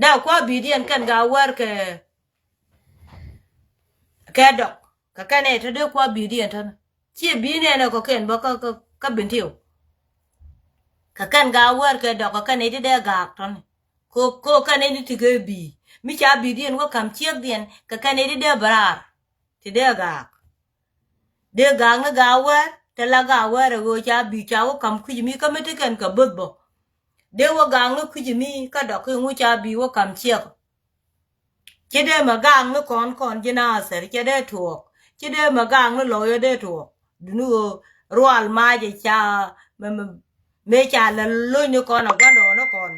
dee kua bi̱i̱diɛn kɛn ga wär kɛ, kɛ dɔk. Kɛ kɛn ɛ te dee kua bi̱i̱diɛn tän. Ciɛ bi̱i̱ nɛnɛ kɔ kɛn bä kä, kä, kä Bentiu. Kɛ kɛn ga wär kɛ dɔk kɛ kɛn ɛ ti dee gaak tɔni. Ko, ko kɛn ɛ ni ti kɛ bi̱i̱. Mi ca bi̱i̱diɛn wä kam ciekdiɛn kɛ kɛn ɛ ti dee bɛ raar. Ti dee gaak. Dee gaak ni gaak wɛɛr, te la gaak wɛɛr ɛ ɣöö ca bi̱i̱ ca wä kam kui̱c mi kä mi ti kɛn kɛ böth bä. Dee wä gaak ni kui̱c mi kä dɔk ki ŋu ca bi̱i̱ wä kam ciek. Ci dee mɛ gaak ni kɔn kɔn ji̱ Nathir, cɛ dee tuɔɔk. Ci dee mɛ gaak ni lɔyä dee tuɔɔk. Duni ɣöö rual mac ɛ ca mɛ, mɛ, mɛ ca lɛ lo̱ny ni kɔn ɛ gua̱ndɔɔŋ ni kɔn.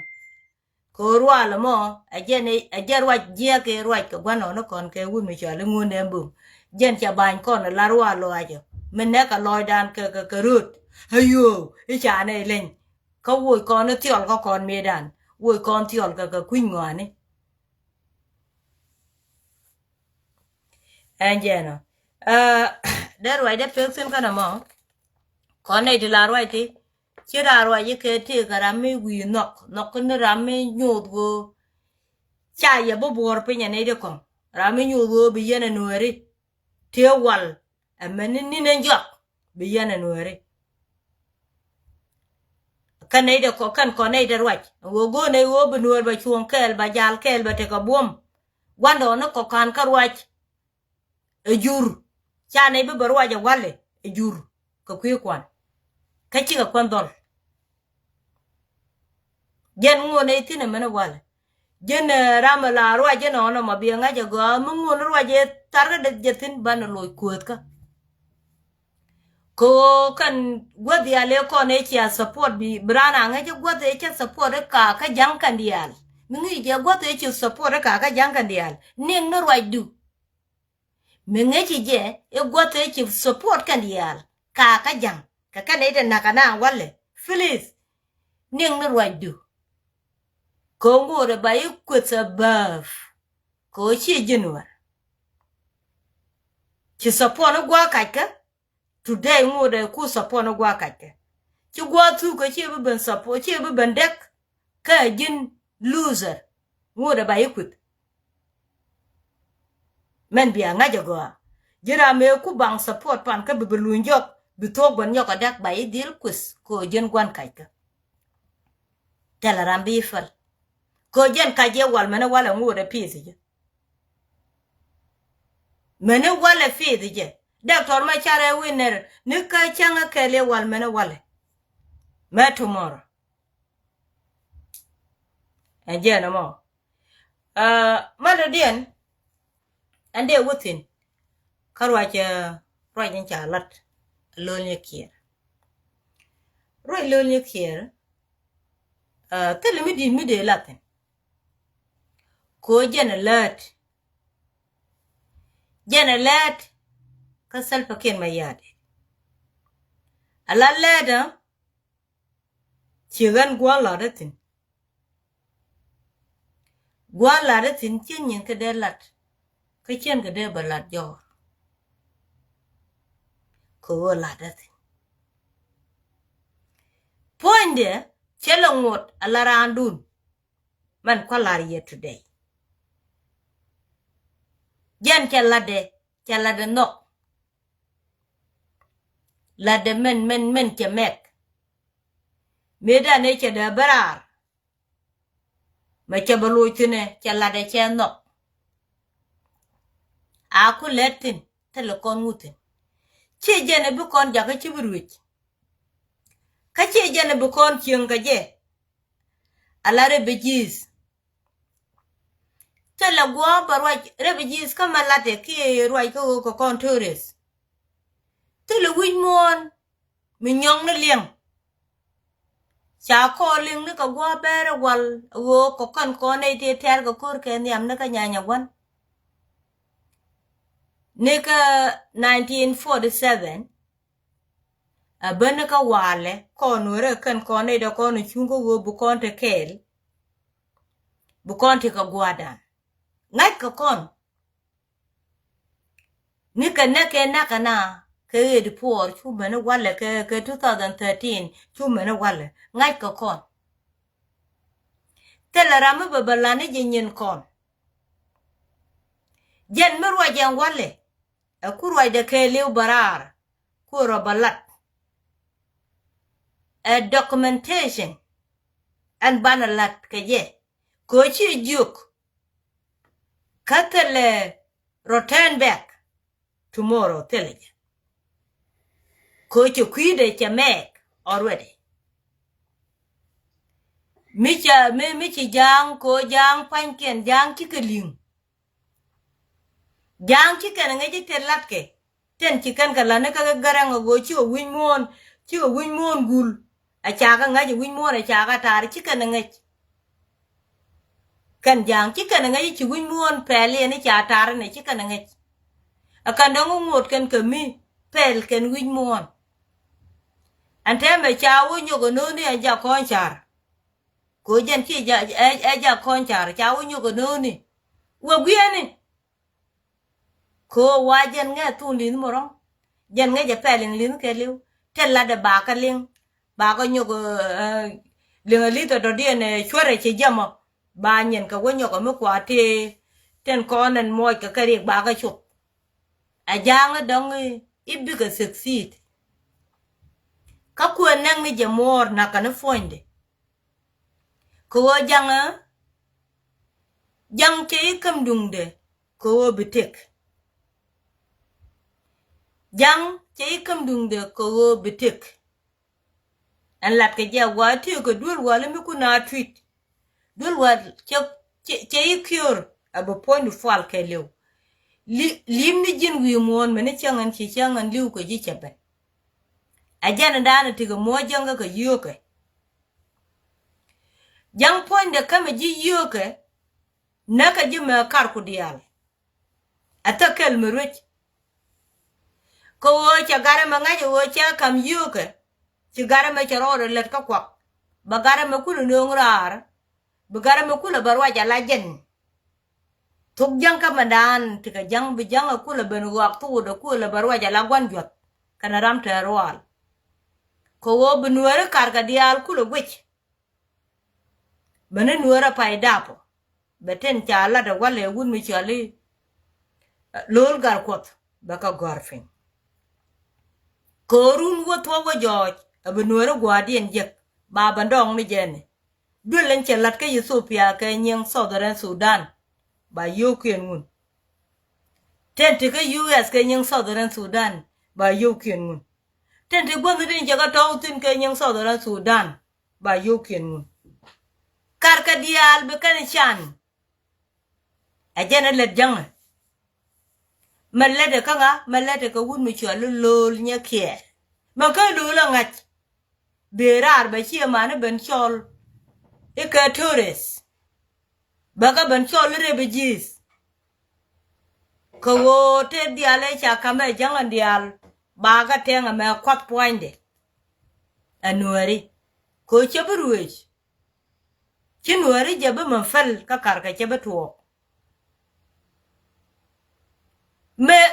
Kɛ ɣöö rual ɛmɔ ɛ jɛn, ɛ jɛn ruac jiɛk kɛ ruac kɛ gua̱ndɔɔŋ ni kɔn kɛ wut mi cɔal i̱ ŋun nɛɛm bum. Jɛn cɛ ba̱ny kɔn ɛ la rual lɔaacä mi nɛk kɛ lɔcdan kɛ, kɛ, kɛ rööt. Ayoo, i̱ ca nɛy leny. Kä woc kɔn i̱ thiɔl kä kɔn mëëdan. Woc kɔn thiɔl kɛ, kɛ kui̱ny ŋɔaani. Ɛn jɛn ɔ. Ɛ, dee ruacdɛ pek thi̱n känɛ mɔ. Kɔn nɛy ti la ruac ti. Ci raa ruac ikɛ tëëk kɛ ram mi wi̱i̱ nhɔk. Nhɔk ni ram mi nyoth ɣöö ca yɛ bi buɔ̱ɔ̱r piny ɛ nɛy ti kɔŋ. Ram mi nyoth ɣöö bi yɛn ɛ Nuääri. Tëë wal. Ɛmɛn ni ni̱n ɛn jɔak bi yɛn ɛ Nuääri. Kɛn nɛy dee kɔ, kɛn kɔn nɛy dee ruac. Ɣöö go̱o̱r nɛy ɣöö bi Nuäär bɛ cuɔ̱ɔ̱ŋ kɛɛl, bɛ jal kɛɛl, bɛ tekɛ buɔ̱m. Gua̱ndɔɔŋni kɔ̱ka̱n kä ruac. Ɛ jur. Ca nɛy bi bɛ ruac ɛ walɛ. Ɛ jur. Kɛ kui̱ kuan. Kä cikɛ kuan dhɔl. Jɛn ŋuɔ̱n nɛy thi̱n ɛmɛn ɛ walɛ. Ji̱n, eh, ram ɛ la ruac ji̱n ɔnɔ ma biɛ ŋa̱c ɛ gɔaa mi ŋuɔ̱n ruac ɛ tharkɛ deth jɛ thi̱n banɛ loc kuäthkä. Kɛ ɣöö kɛn guäth yal ëë kɔn ëë cia support bi, bi raan a ŋäc ɛ guäth ëë cɛ support ɛ kakä ja̱ŋ kɛn diaal. Mi ŋi̱i̱c jɛ guäth ëë ci support ɛ kakä ja̱ŋ kɛn diaal. Niŋ ni ruacdu. Mi ŋäci jɛ i̱ gua̱th ëë ci support kɛn diaal kakä ja̱ŋ kɛ kɛn i̱ te nakä na walɛ. Please. Niŋ ni ruacdu. Kɛ ŋo̱o̱rɛ ba i̱ kueth above. Kɛ ɣöö ciɛ ji̱ Nuäär. Ci support ni gua̱a̱ kackɛ. Today ŋo̱o̱rɛ ku support ni gua̱a̱ kackɛ. Ci gua̱a̱ thukä ciɛ bi ben support, ciɛ bi ben däk. Kä ji̱n loser. Ŋo̱o̱rɛ ba i̱ kueth. Mɛn bia ŋa̱c agɔaa. Ji̱n ram mëë ku baŋ support pan kä bi bi luny jɔk bi thuɔ̱k bän nyɔk adäk ba i̱ dhil kueth kɛ ɣöö ji̱n gua̱n kac kä. Thilɛ ram bi i̱ päl. Kɛ ɣöö ji̱n kac jɛ wal mɛn i̱ walɛ ŋo̱o̱rɛ pi̱i̱th jɛ. Mɛn i̱ walɛ pi̱i̱th jɛ. Dɔktɔr Macar ɛ wi̱n nɛr ni kä cäŋ ɛ kɛl i̱ wal mɛn i̱ walɛ. Mɛ tomorrow. Ɛ jɛn ɛmɔ. Aa, ma dɔ̱diɛn ɛn dee wä thi̱n. Kä ruac, aa, ruac in ca lat. Lo̱l ni kiɛɛr. Ruac lo̱l ni kiɛɛr. Aa, thilɛ mi di̱i̱t mi dee lat thi̱n. Kɛ ɣöö jɛn ɛ läät. Jɛn ɛ läät. Kä Salva Kiir Mayardit. A la läät ɔ. Ci ɣän gua̱a̱th latdä thi̱n. Gua̱a̱th latdä thi̱n cien nyin kä dee lat. Kä cien kä dee bä lat jɔɔr. Kɛ ɣöö latdä thi̱n. Puɔ̱nydɛ cɛ lɛ ŋot a la raandun. Mɛn kua̱ lar yɛ today. Jɛn cɛ latdɛ, cɛ latdɛ nhɔk. Latdɛ mɛn, mɛn, mɛn cɛ mɛk. Mëëdan ëë cɛ dee bä raar. Mɛ cɛ bɛ loc thi̱n ɛ cɛ latdɛ cɛ nhɔk. A ku lɛt thi̱n thilɛ kɔn ŋut thi̱n. Ciɛ jɛn ɛ bi kɔn jakä ci bi ruec. Kä ciɛ jɛn ɛ bi kɔn cieŋ kɛ jɛ. Ala refugees. Thilɛ guɔ bɛ ruac refugees kä ma latɛ kiɛ ruac kä ɣöö kɛ kɔn tourist. Thilɛ wi̱c muɔ̱ɔ̱n mi nyɔŋ ni liɛŋ. Ca kɔɔliŋ ni kɛ gua̱a̱ bɛɛrɛ wal ɣöö kɛ kɔn kɔn nɛy tëë tɛ̈r kɛ ko̱r kɛ nhiam ni kä nyanya gua̱n. Ni kä nineteen forty seven, a ben ni kä walɛ kɔn wärä kɛn kɔn nɛy dɛ kɔn cuŋ kä ɣöö bi kɔn te kɛɛl. Bi kɔn te kɛ gua̱a̱dan. Ŋa̱c kɛ kɔn. Ni kɛ näk kɛ näk kɛ na kɛ ɣet puɔr cu mɛni walɛ kɛ, kɛ two thousand thirteen cu mɛni walɛ ŋa̱c kɛ kɔn. Thilɛ ram mi bɛ bɛ lan ni jɛ nyin kɔn. Jɛn mi ruac ɛn walɛ ɛ ku ruacdɛ kɛ liw bɛ raar ku rɔ bɛ lat. Ɛ documentation ɛn banɛ lat kɛ jɛ kɛ ɣöö ci jiök. Kä thilɛ return back tomorrow thilɛ jɛ. Kɛ ɣöö cɛ kui̱dɛ cɛ mɛɛk already. Mi ca mi, mi ci ja̱a̱ŋ kɛ ɣöö ja̱a̱ŋ pa̱nykiɛn ja̱a̱ŋ cikɛ li̱ŋ. Ja̱a̱ŋ cikɛn ŋäc i̱ tɛn latkɛ. Tɛn ci kɛn kɛ la̱t ni kä Garaŋ a ɣöö cikɛ wi̱c muɔ̱ɔ̱n, cikɛ wi̱c muɔ̱ɔ̱n gul. A ca kä ŋäc wi̱c muɔ̱ɔ̱n a ca kä ta̱a̱r ci kɛn ŋäc. Kɛn ja̱a̱ŋ ci kɛn ŋäc ci wi̱c muɔ̱ɔ̱n pɛl yɛn i̱ ca ta̱a̱r ni ci kɛn ŋäc. A kɛn dɔ̱ŋ ŋot kɛn kɛ mi pɛl kɛn wi̱c muɔ̱ɔ̱n. Ɛn tɛmɛ ca wä nyɔk ɛ no̱o̱ni ɛn jak kɔ̱ɔ̱ŋ ca̱r. Kɛ ɣöö jɛn ci ɛ jak kɔ̱ɔ̱ŋ ca̱r ca wä nyɔk ɛ no̱o̱ni. Wä guiɛni. Kɛ ɣöö wa jɛn ŋɛ thun li̱nh mɔ rɔ̱ŋ. Jɛn ŋɛ jɛ pɛl in li̱nh kɛ li̱w. Tɛn latdɛ bakä liŋ. Bakä nyɔk liŋ a li̱th ɔ dɔ̱diɛn cuärɛ ci jɛmɔ. Ba nyin kɛ wä nyɔk ɛ mi kua tëë. Tɛn kɔn ɛn muɔc kɛ kɛ riɛk bakä cop. Ɛ ja̱a̱ŋ ɛ dɔ̱ŋ i̱ bikɛ succeed. Kä kuɛ nɛŋ ni jɛ muɔɔr nakä ni puɔ̱nydɛ. Kɛ ɣöö ja̱ŋä ja̱ŋ cɛ i̱ käm duŋdɛ kɛ ɣöö bi tëk. Ja̱ŋ cɛ i̱ käm duŋdɛ kɛ ɣöö bi tëk. Ɛn lat kɛ jɛ a gua̱a̱ tëëk kɛ duel wal mi kun a tui̱t. Duel wal cɛ, cɛ, cɛ i̱ kiöör a bi puɔ̱nydu pual kɛ li̱w. Li̱m ni ji̱n wi̱i̱ muɔ̱ɔ̱n mɛn ni cäŋ ɛn ci cäŋ ɛn li̱w kɛ ji̱ cɛ ben. A jɛn ɛn da̱a̱n ɛ tikɛ muɔ̱ɔ̱c jäŋ kä kɛ yio̱o̱kɛ. Ja̱ŋ puɔ̱nydɛ kämɛ ji̱ yio̱o̱kɛ. Näkɛ ji̱ mɛ karku diaal. A thäk kɛl mi ruec. Kä ɣöö cɛ gat ɛmɛ ŋa̱c ɣöö cɛ ka̱m yio̱o̱kɛ. Ci gat ɛmɛ cɛ rɔɔdɛ lät kä kuak. Bɛ gat ɛmɛ kulɛ nööŋ raar. Bi gat ɛmɛ kulɛ bɛ ruac ala jɛn. Thok ja̱ŋ kä mɛndan ti kɛ ja̱ŋ bi ja̱ŋ ɛ kulɛ ben ɣɔak thokdɛ kulɛ bɛ ruac ala gua̱n juɔth. Kɛnɛ ram te rual. Kɛ ɣöö bi nueeri karkɛ diaal kulɛ guic. Bɛ ni nueerä pay dapɔ. Bɛ tin ca lat ɛ walɛ wut mi cɔal i̱ Lo̱l Gatkuɔth bɛ kɛ gɔ̱r piny. Kɛ ɣöö run wä thuɔ̱k wä jɔɔc ɛ bi nueerä gua̱a̱rdiɛn jek ba bɛ dɔɔŋ ni jɛn ni. Duël in cɛ la̱t kä Ethiopia kɛ nyiŋ Southern Sudan ba yio̱o̱kiɛn ŋun. Tin ti kä U S kɛ nyiŋ Southern Sudan ba yio̱o̱kiɛn ŋun. Tin ti guänh tin cɛ kä tɔ̱w thi̱n kɛ nyiŋ Southern Sudan ba yio̱o̱kiɛn ŋun. Karkɛ diaal bi kɛn can. Ɛ jɛn ɛ lät jäŋɛ. Mɛ lät ɛ kä ŋa, mɛ lät ɛ kɛ wut mi cɔal i̱ Lo̱l Nyɛkiɛɛr. Mɛ kä Lo̱l ɛ ŋa̱c. Dee raar bɛ ciɛ mani ben cɔl i̱ kɛ tourist. Bɛ kɛ ben cɔl i̱ refugees. Kɛ ɣöö te diaal ëë ca ka̱m ɛ jäŋ ɛn diaal ba kɛ tɛŋ ɛmɛ kuath puɔ̱nydɛ. Ɛ nuääri kɛ ɣöö cɛ bi ruëëc. Ci nuääri jɛ bi mɛ päl kä karkɛ cɛ bi tuɔɔk. Mëë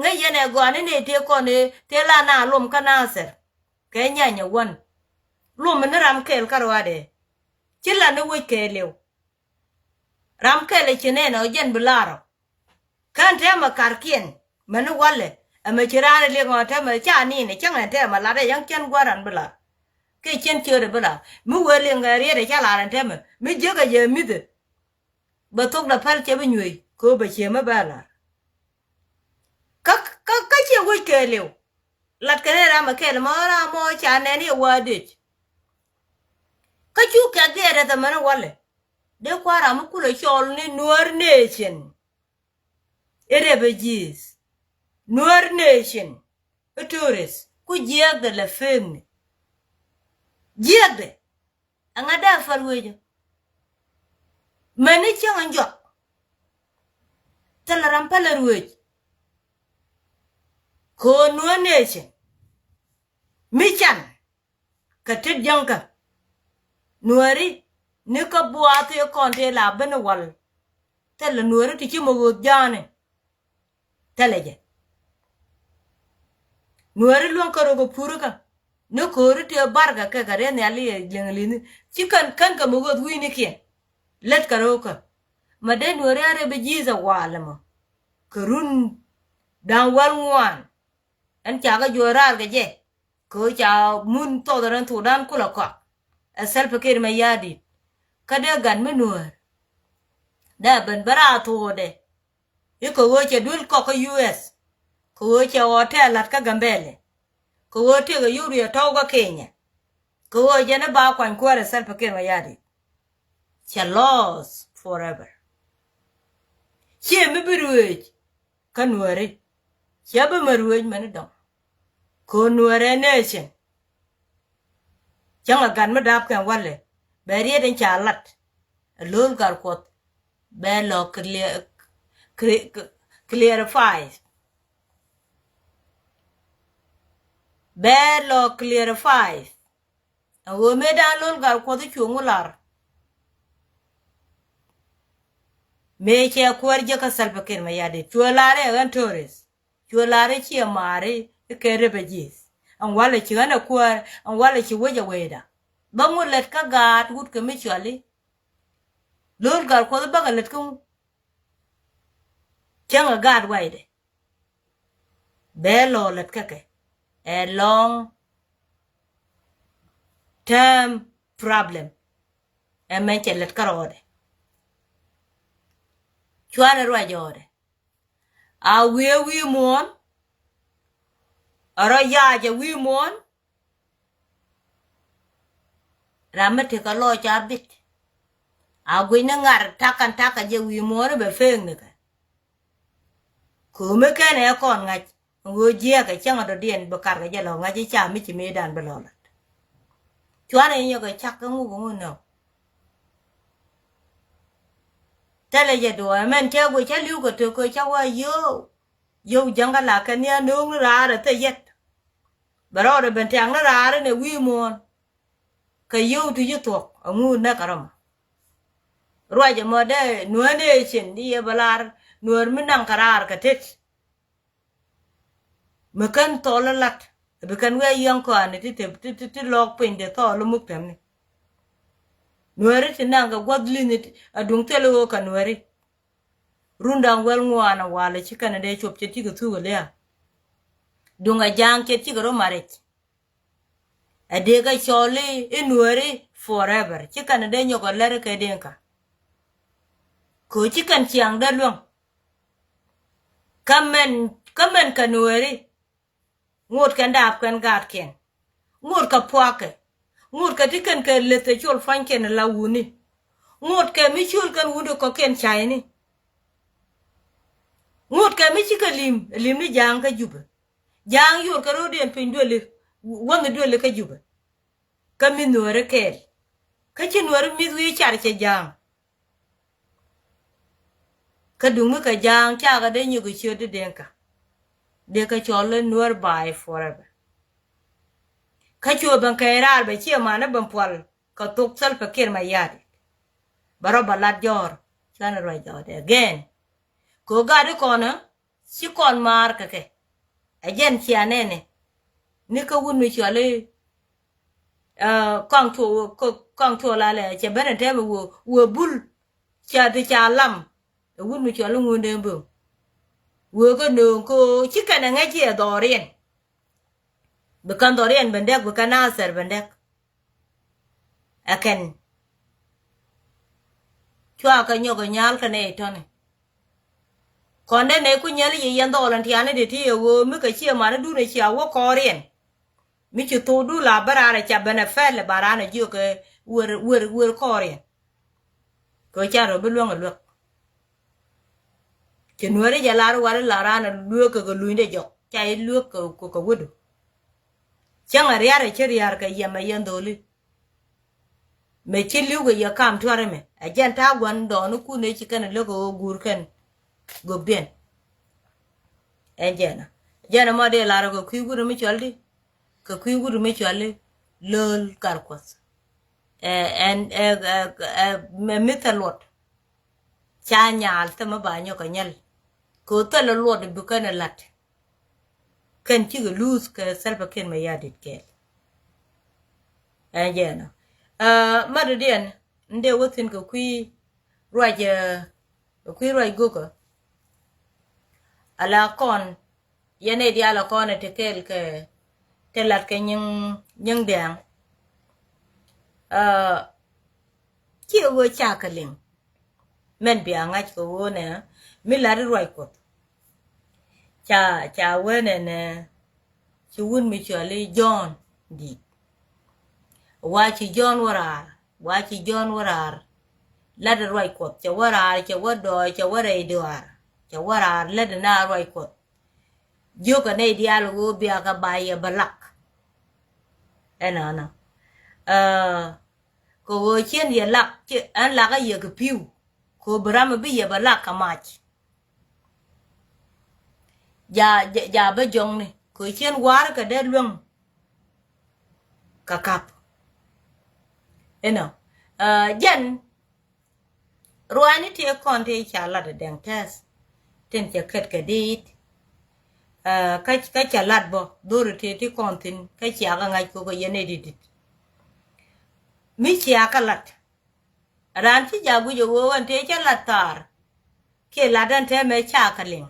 ŋäc yɛn ɛ gɔaa ni nɛy tëë kɔn ëë tëë la na luɔm kä Nathir kɛ nyanya wan. Luɔm ni ram kɛl kä ruaadɛ. Ci la ni wec kɛɛliw. Ram kɛl ɛ ci nɛn ɔ jɛn bi lar ɔ. Kän tɛmɛ karkiɛn mɛni walɛ ɛmɛ ci raan ɛ liɛk ɔ tɛmɛ ca ni̱n ɛ cäŋ ɛn tɛmɛ lat ɛ yäŋ cän gua̱ran bi lar. Kɛ cän ciötdɛ bi lar mi wee liɛk ɛ riet ɛ ca lar ɛn tɛmɛ mi jiäk ɛ jɛ mi̱th ɛ. Bɛ thok dɛ päl cɛ bi nyuey kɛ ɣöö bɛ cië mi bɛ lar. Kä, kä, kä ciɛ wec kɛɛliw. Lat kɛn ɛ ram ɛ kɛl mɔ ram mɔ ca nɛn iɛ wä dec. Kä cu kɛk diɛ rɛth ɛmɛn walɛ. Dee kua̱r ram mi kulɛ cɔl ni Nuer nation. I̱ refugees. Nuer nation. I̱ tourist. Ku jiɛɛkdɛ lɛ fekni. Jiɛɛkdɛ. Ɛŋa dee päl wecä. Mɛni cäŋ in jɔak. Thilɛ ram pälɛ ruëëc. Ko̱o̱n Nuer nation. Mi can. Kɛ tet jäŋkä. Nuääri ni kä buaath i̱ kɔn tëë la ben i̱ wal. Thilɛ nuääri ti ci mɛ ɣööth ja̱a̱ni. Thilɛ jɛ. Nuääri luäŋ kärok ɛ purikä. Ni ko̱ri tëë barkɛ kɛ kɛ rɛy nhial i̱ liŋ li̱ni. Ci kän kän kɛ mɛ ɣööth wi̱i̱nikiɛn. Lät kärok kä. Mɛ dee nuääri a rɛp i̱ ji̱th ɛ waal ɛmɔ. Kɛ run da̱ŋ wäl ŋuan. Ɛn ca kɛ juɔc raar kɛ jɛ. Kɛ ɣöö ca mun thɔɔth rɛn thokdan kulɛ kɔak. Ɛ Salva Kiir Mayardit. Kä dee gat mi nuäär. Dee ben bä raar thokdɛ. I̱ kɛ ɣöö cɛ duel kɔk kä U S. Kɛ ɣöö cɛ hotel la̱t kä Gambɛlɛ. Kɛ ɣöö tëëkɛ yio̱w riɛ tɔ̱w kä Kenya. Kɛ ɣöö jɛn i̱ ba kuany kuäärɛ Salva Kiir Mayardit. Cɛ loss forever. Ciɛ mi bi ruëëc. Kä nuääri. Ciɛ bi mɛ ruëëc mɛni dɔ̱ŋ. Ko̱o̱n nuäärɛ nation. Cäŋ ɛ gat mi da̱a̱p kɛn walɛ. Bɛ riet in ca lat. Ɛ lo̱l gat kuɔth. Bɛ lɔ clear, clear, clarify. Bɛ lɔ clarify. Ɛ ɣöö mëë da̱a̱n lo̱l gat kuɔth i̱ cuŋ lar. Mëë cɛ kuäär jɛ kä Salva Kiir Mayardit. Cuɛ lar i̱ ɛ ɣän tourist. Cuɛ lar i̱ ciɛ maari i̱ kɛ refugees. Ɛn walɛ ci ɣän ɛ kuäär, ɛn walɛ ci wec ɛ wecda. Bä ŋut lät kä gaat wut kɛ mi cuali. Lo̱l gat kuɔth i̱ bäkɛ lät kä ŋu. Cäŋ ɛ gaat waydɛ. Bɛ lɔ lät kä kɛ. Ɛ long term problem. Ɛ mɛn cɛ lät kä rɔɔdɛ. Cuanɛ ruac ɔɔdɛ. A wiee wi̱i̱ muɔ̱ɔ̱n. A rɔ yaacɛ wi̱i̱ muɔ̱ɔ̱n. Ram mi tekɛ lɔc ca bit. A guic ni ŋar takan takä jɛ wi̱i̱ muɔ̱ɔ̱n bɛ pek nikɛ. Ko̱mi kɛn ɛ kɔn ŋa̱c. Ɣöö jiɛɛkɛ cäŋ a dɔ̱diɛn bi karkɛ jɛ lɔ ŋa̱c i̱ ca mi ci mëëdan bi lɔ lat. Cuanɛ inyɔkɛ cak kä ŋuk ŋun nɔ. Thilɛ jɛ duɔ̱ɔ̱r ɛmɛn cä guic cä li̱w kɛ tek kɛ cä wä yio̱w. Yio̱w jäŋ kä la kɛ nhial no̱o̱ŋ ni raar ɛ thil yɛt. Bɛ rɔɔdɛ ben tiaŋ ni raar inɛ wi̱i̱ muɔ̱ɔ̱n. Kɛ yio̱w ti ci thuɔ̱k ɛŋu näk kɛ rɔmɔ. Ruac ɛmɔ dee nuäär nation ni yɛ bɛ lar nuäär mi naŋ kɛ raar kɛ tet. Mi kän thɔɔl lat bi kän wee yɔ̱ŋ kɔaani ti te ti ti lɔɔk piny dee thɔɔl muk tɛmni. Nuääri ti naŋ kɛ gua̱th li̱ni a duŋ thil ɣöö kɛ nuääri. Run da̱ŋ wäl ŋuan a walɛ ci kɛn a dee cop cɛ ti kɛ thuk a lia̱a̱. Duŋ a ja̱a̱ŋ cɛ ti kɛ rɔ maric. Ɛ dee kɛ cɔl i̱ nuääri forever ci kɛn a dee nyɔk a lɛr kɛ dee kä. Kɛ ci kɛn ciaŋ dee luäŋ. Kä mɛn kä mɛn kɛ nuääri. Ŋot kɛn daap kɛn gaatkiɛn. Ŋot kɛ puakɛ. Ŋot kɛ ti kɛn kɛ leth ɛ col pua̱nykiɛn la wuni. Ŋot kɛ mi col kɛn wuni kɔkiɛn cayni. Ŋot kɛ mi cikɛ lim lim ni ja̱a̱ŋ kä Jubɛ. Ja̱a̱ŋ yor kɛ ro̱diɛn piny dueli wäŋ dueli kä Jubɛ. Kä mi nuääri kɛɛl. Kä ci nuääri mi̱th wi̱i̱ car cɛ ja̱a̱ŋ. Kä duŋ mi kɛ ja̱a̱ŋ cakɛ dee nyök kɛ ciöt di deŋkä. Dee kɛ cɔl i̱ nuäär ba̱a̱y forever. Kä cuɛ ben kɛɛc raar bɛ ciɛ man i̱ ben pual kɛ thok Salva Kiir Mayardit. Bɛ rɔ bɛ lat jɔ̱ɔ̱r cuanɛ ruac jɔ̱ɔ̱r dee again. Kɛ ɣöö gat i̱ kɔn ɛ ci kɔn maar kɛ kɛ. Ɛ jɛn cia nɛnɛ. Ni kä wut mi cuali kɔaŋ tuɔ kɔaŋ tuɔ la lɛ cɛ ben ɛ tɛmɛ wee wee bul. Ca ti ca lam. Ɛ wut mi cuali ŋundɛ böŋ. Wee kä nööŋ kä ci kɛn ɛ ŋäc ci ɛ dhɔriɛn. Bi kɛn dhɔriɛn ben dɛk bi kɛn nathɛr ben dɛk. Ɛ kɛn. Cua kɛ nyɔk ɛ nyal kɛ nɛy tɔ̱ni. Kɔn dee nɛy ku nyɛl i̱ yɛ yɛn dhɔɔl ɛn tiani dee ti yɛ ɣöö mi kɛ ciɛ mani duun ɛ cia wä kɔɔriɛn. Mi ci thokdu la bä raan ɛ ca ben ɛ fɛl ɛ ba raan ɛ jiök ɛ wer wer wer kɔɔriɛn. Kɛ ca rɔ bi luäŋ ɛ luäk. Ci nuääri jɛ lar wari la raan ɛ luäk kɛ kɛ luny dee jɔk ca i̱ luäk kɛ kɛ wädu. Cäŋ ɛ riar ɛ ci riar kɛ yɛm ɛ yɛn dho̱li. Mëë ci li̱w kɛ yɛ kam tuäri mɛ ɛ jɛn ta̱a̱ gua̱n dɔɔni kun ëë ci kɛn ɛ lök ɛ ɣöö guur kɛn gök diɛn. Ɛn jɛn ɛ jɛn ɛ mɔ dee lar ɛ kɛ kui̱ wut ɛ mi cual di kɛ kui̱ wut ɛ mi cual di lööl kar kuɔth. Ɛ ɛn ɛ ɛ ɛ mɛ mi thɛ luɔt. Ca nyaal thɛ mi ba nyɔk kɛ nyɛl kɛ ɣöö thɛ lɛ luɔt ɛ bi kɛn ɛ la̱t. Kɛn cikɛ luuth kɛ Salva Kiir Mayardit kɛɛl. Ɛn jɛn ɛ mat dɔ̱diɛn. Ndɛ wä thi̱n kɛ kui̱ ruac ɛ kɛ kui̱ ruac go̱kä. Ala kɔn yɛn ɛ diaal ɛ kɔn ɛ ti kɛɛl kɛ ti lat kɛ nyiŋ nyiŋ dɛŋ. Ci ɛ ɣöö ca kɛ liŋ. Mɛn bia ŋa̱c kɛ ɣöö nɛ mi lat i̱ ruac kuɔth. Ca ca wen ɛn ɛ ci wun mi cuali Jɔ̱ɔ̱n di̱i̱t. Wa ci Jɔ̱ɔ̱n wä raar wa ci Jɔ̱ɔ̱n wä raar. Lat i̱ ruac kuɔth cɛ wä raar cɛ wä dɔɔy cɛ wä rɛy dɔaar. Cɛ wä raar lat i̱ na ruac kuɔth. Jiökɛ nɛy diaal ɣöö bia kɛ ba yɛ bä lak. Ɛnɔnɔ kɛ ɣöö cien yɛ lak ɛn lakä yɛ kɛ pi̱w. Kɛ ɣöö bi ram bi yɛ bä lak kɛ mac. Ja ja bä jɔŋni kɛ ɣöö cien wa̱a̱r kɛ dee luäŋ. Kɛ kap inɔ jɛn. Ruaacni tëë kɔn tëë ca lat ɛ dɛŋ tɛth tin cɛ kɛt kɛ diit. Kä kä ca lat bä dhori tëë ti kɔn thin kä ciakä ŋa̱c kok ɛ yɛn ɛ di̱t di̱t. Mi ciakä lat raan ci ja̱ guic ɛ ɣöö ɛn tëë cä lat thaar. Kiɛ lat ɛn tɛmɛ cakä liŋ.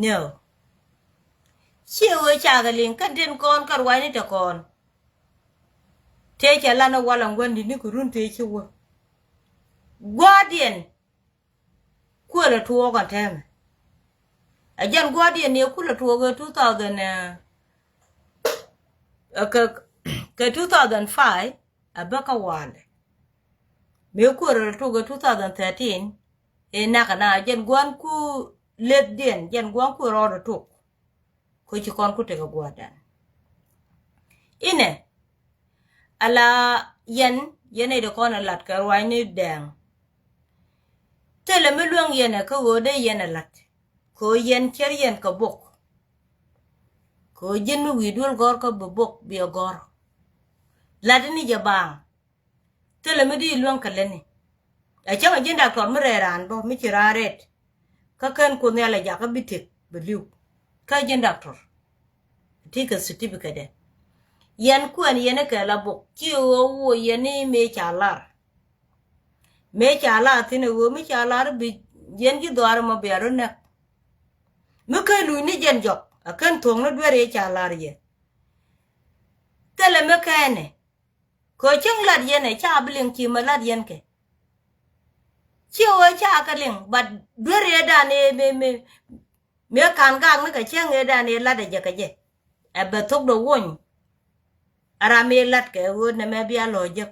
Niɛ ɣöö ciɛ ɣöö cakä liŋ kɛn tin kɔn kä ruaacni te kɔn. Tëë cɛ lan ɛ wal ɛn gua̱n di̱t ni kɛ run tëë ci wä. Gua̱a̱rdiɛn kuël ɛ tuɔɔk ɛn tɛmɛ. Ɛ jɛn gua̱a̱rdiɛn ni ɛ kul ɛ tuɔɔk ɛ two thousand ɛ kɛ kɛ two thousand five. Ɛ bä kä walɛ mëë kuäär rɔ tok ɛ two thousand thirteen. Ëë nakä na jɛn gua̱n ku lethdiɛn jɛn gua̱n ku rɔɔdɛ tok. Kä ci kɔn ku tekɛ gua̱a̱rdan inɛ. Ala yɛn yɛn ɛ dee kɔn ɛ lat kɛ ruaacni dɛɛŋ. Thilɛ mi luäŋ yɛn ɛ kä ɣöö dee yɛn ɛ lat. Kɛ ɣöö yɛn cär yɛn kɛ bok. Kɛ ɣöö ji̱n mi wi̱i̱ duel gɔ̱r kä bi bok biɛ gɔ̱r. Lat ni jɛ baaŋ. Thilɛ mi di luäŋ kɛ lätni. Ɛ cäŋ ɛ ji̱n daktɔr mi rɛɛ raan bä mi ci raan rɛt. Kä kɛn kuoth nhial ɛ jakä bi tëk bi li̱w. Kä ji̱n daktɔr ti kɛ certificate dɛ. Yɛn kuɛn yɛn ikɛ la bok ci ɣöö wuɔ yɛn ni mëë ca lar. Mëë ca lar thi̱n ɛ ɣöö mi ca lar bi yɛn ji̱ dhɔaar ɛmɔ bia rɔ näk. Mi ken luc ni jɛn jɔk a ken thuɔ̱k ni duer yɛ ca lar yɛ. Thilɛ mi kɛɛnɛ kɛ cäŋ lat yɛn ɛ ca bi liŋ ci mɛ lat yɛn kɛ. Ci ɣöö ca kɛ liŋ bat duer yɛ dan ëë mëë mëë mëë ka̱n gak ni kɛ cäŋ ëë dan ëë lat ɛ jɛ kɛ jɛ. Ɛ bɛ thok dɔ wony. Ɛ ram ëë lat kɛ ɣöö nɛmɛ bia lɔ̱ɔ̱c jek.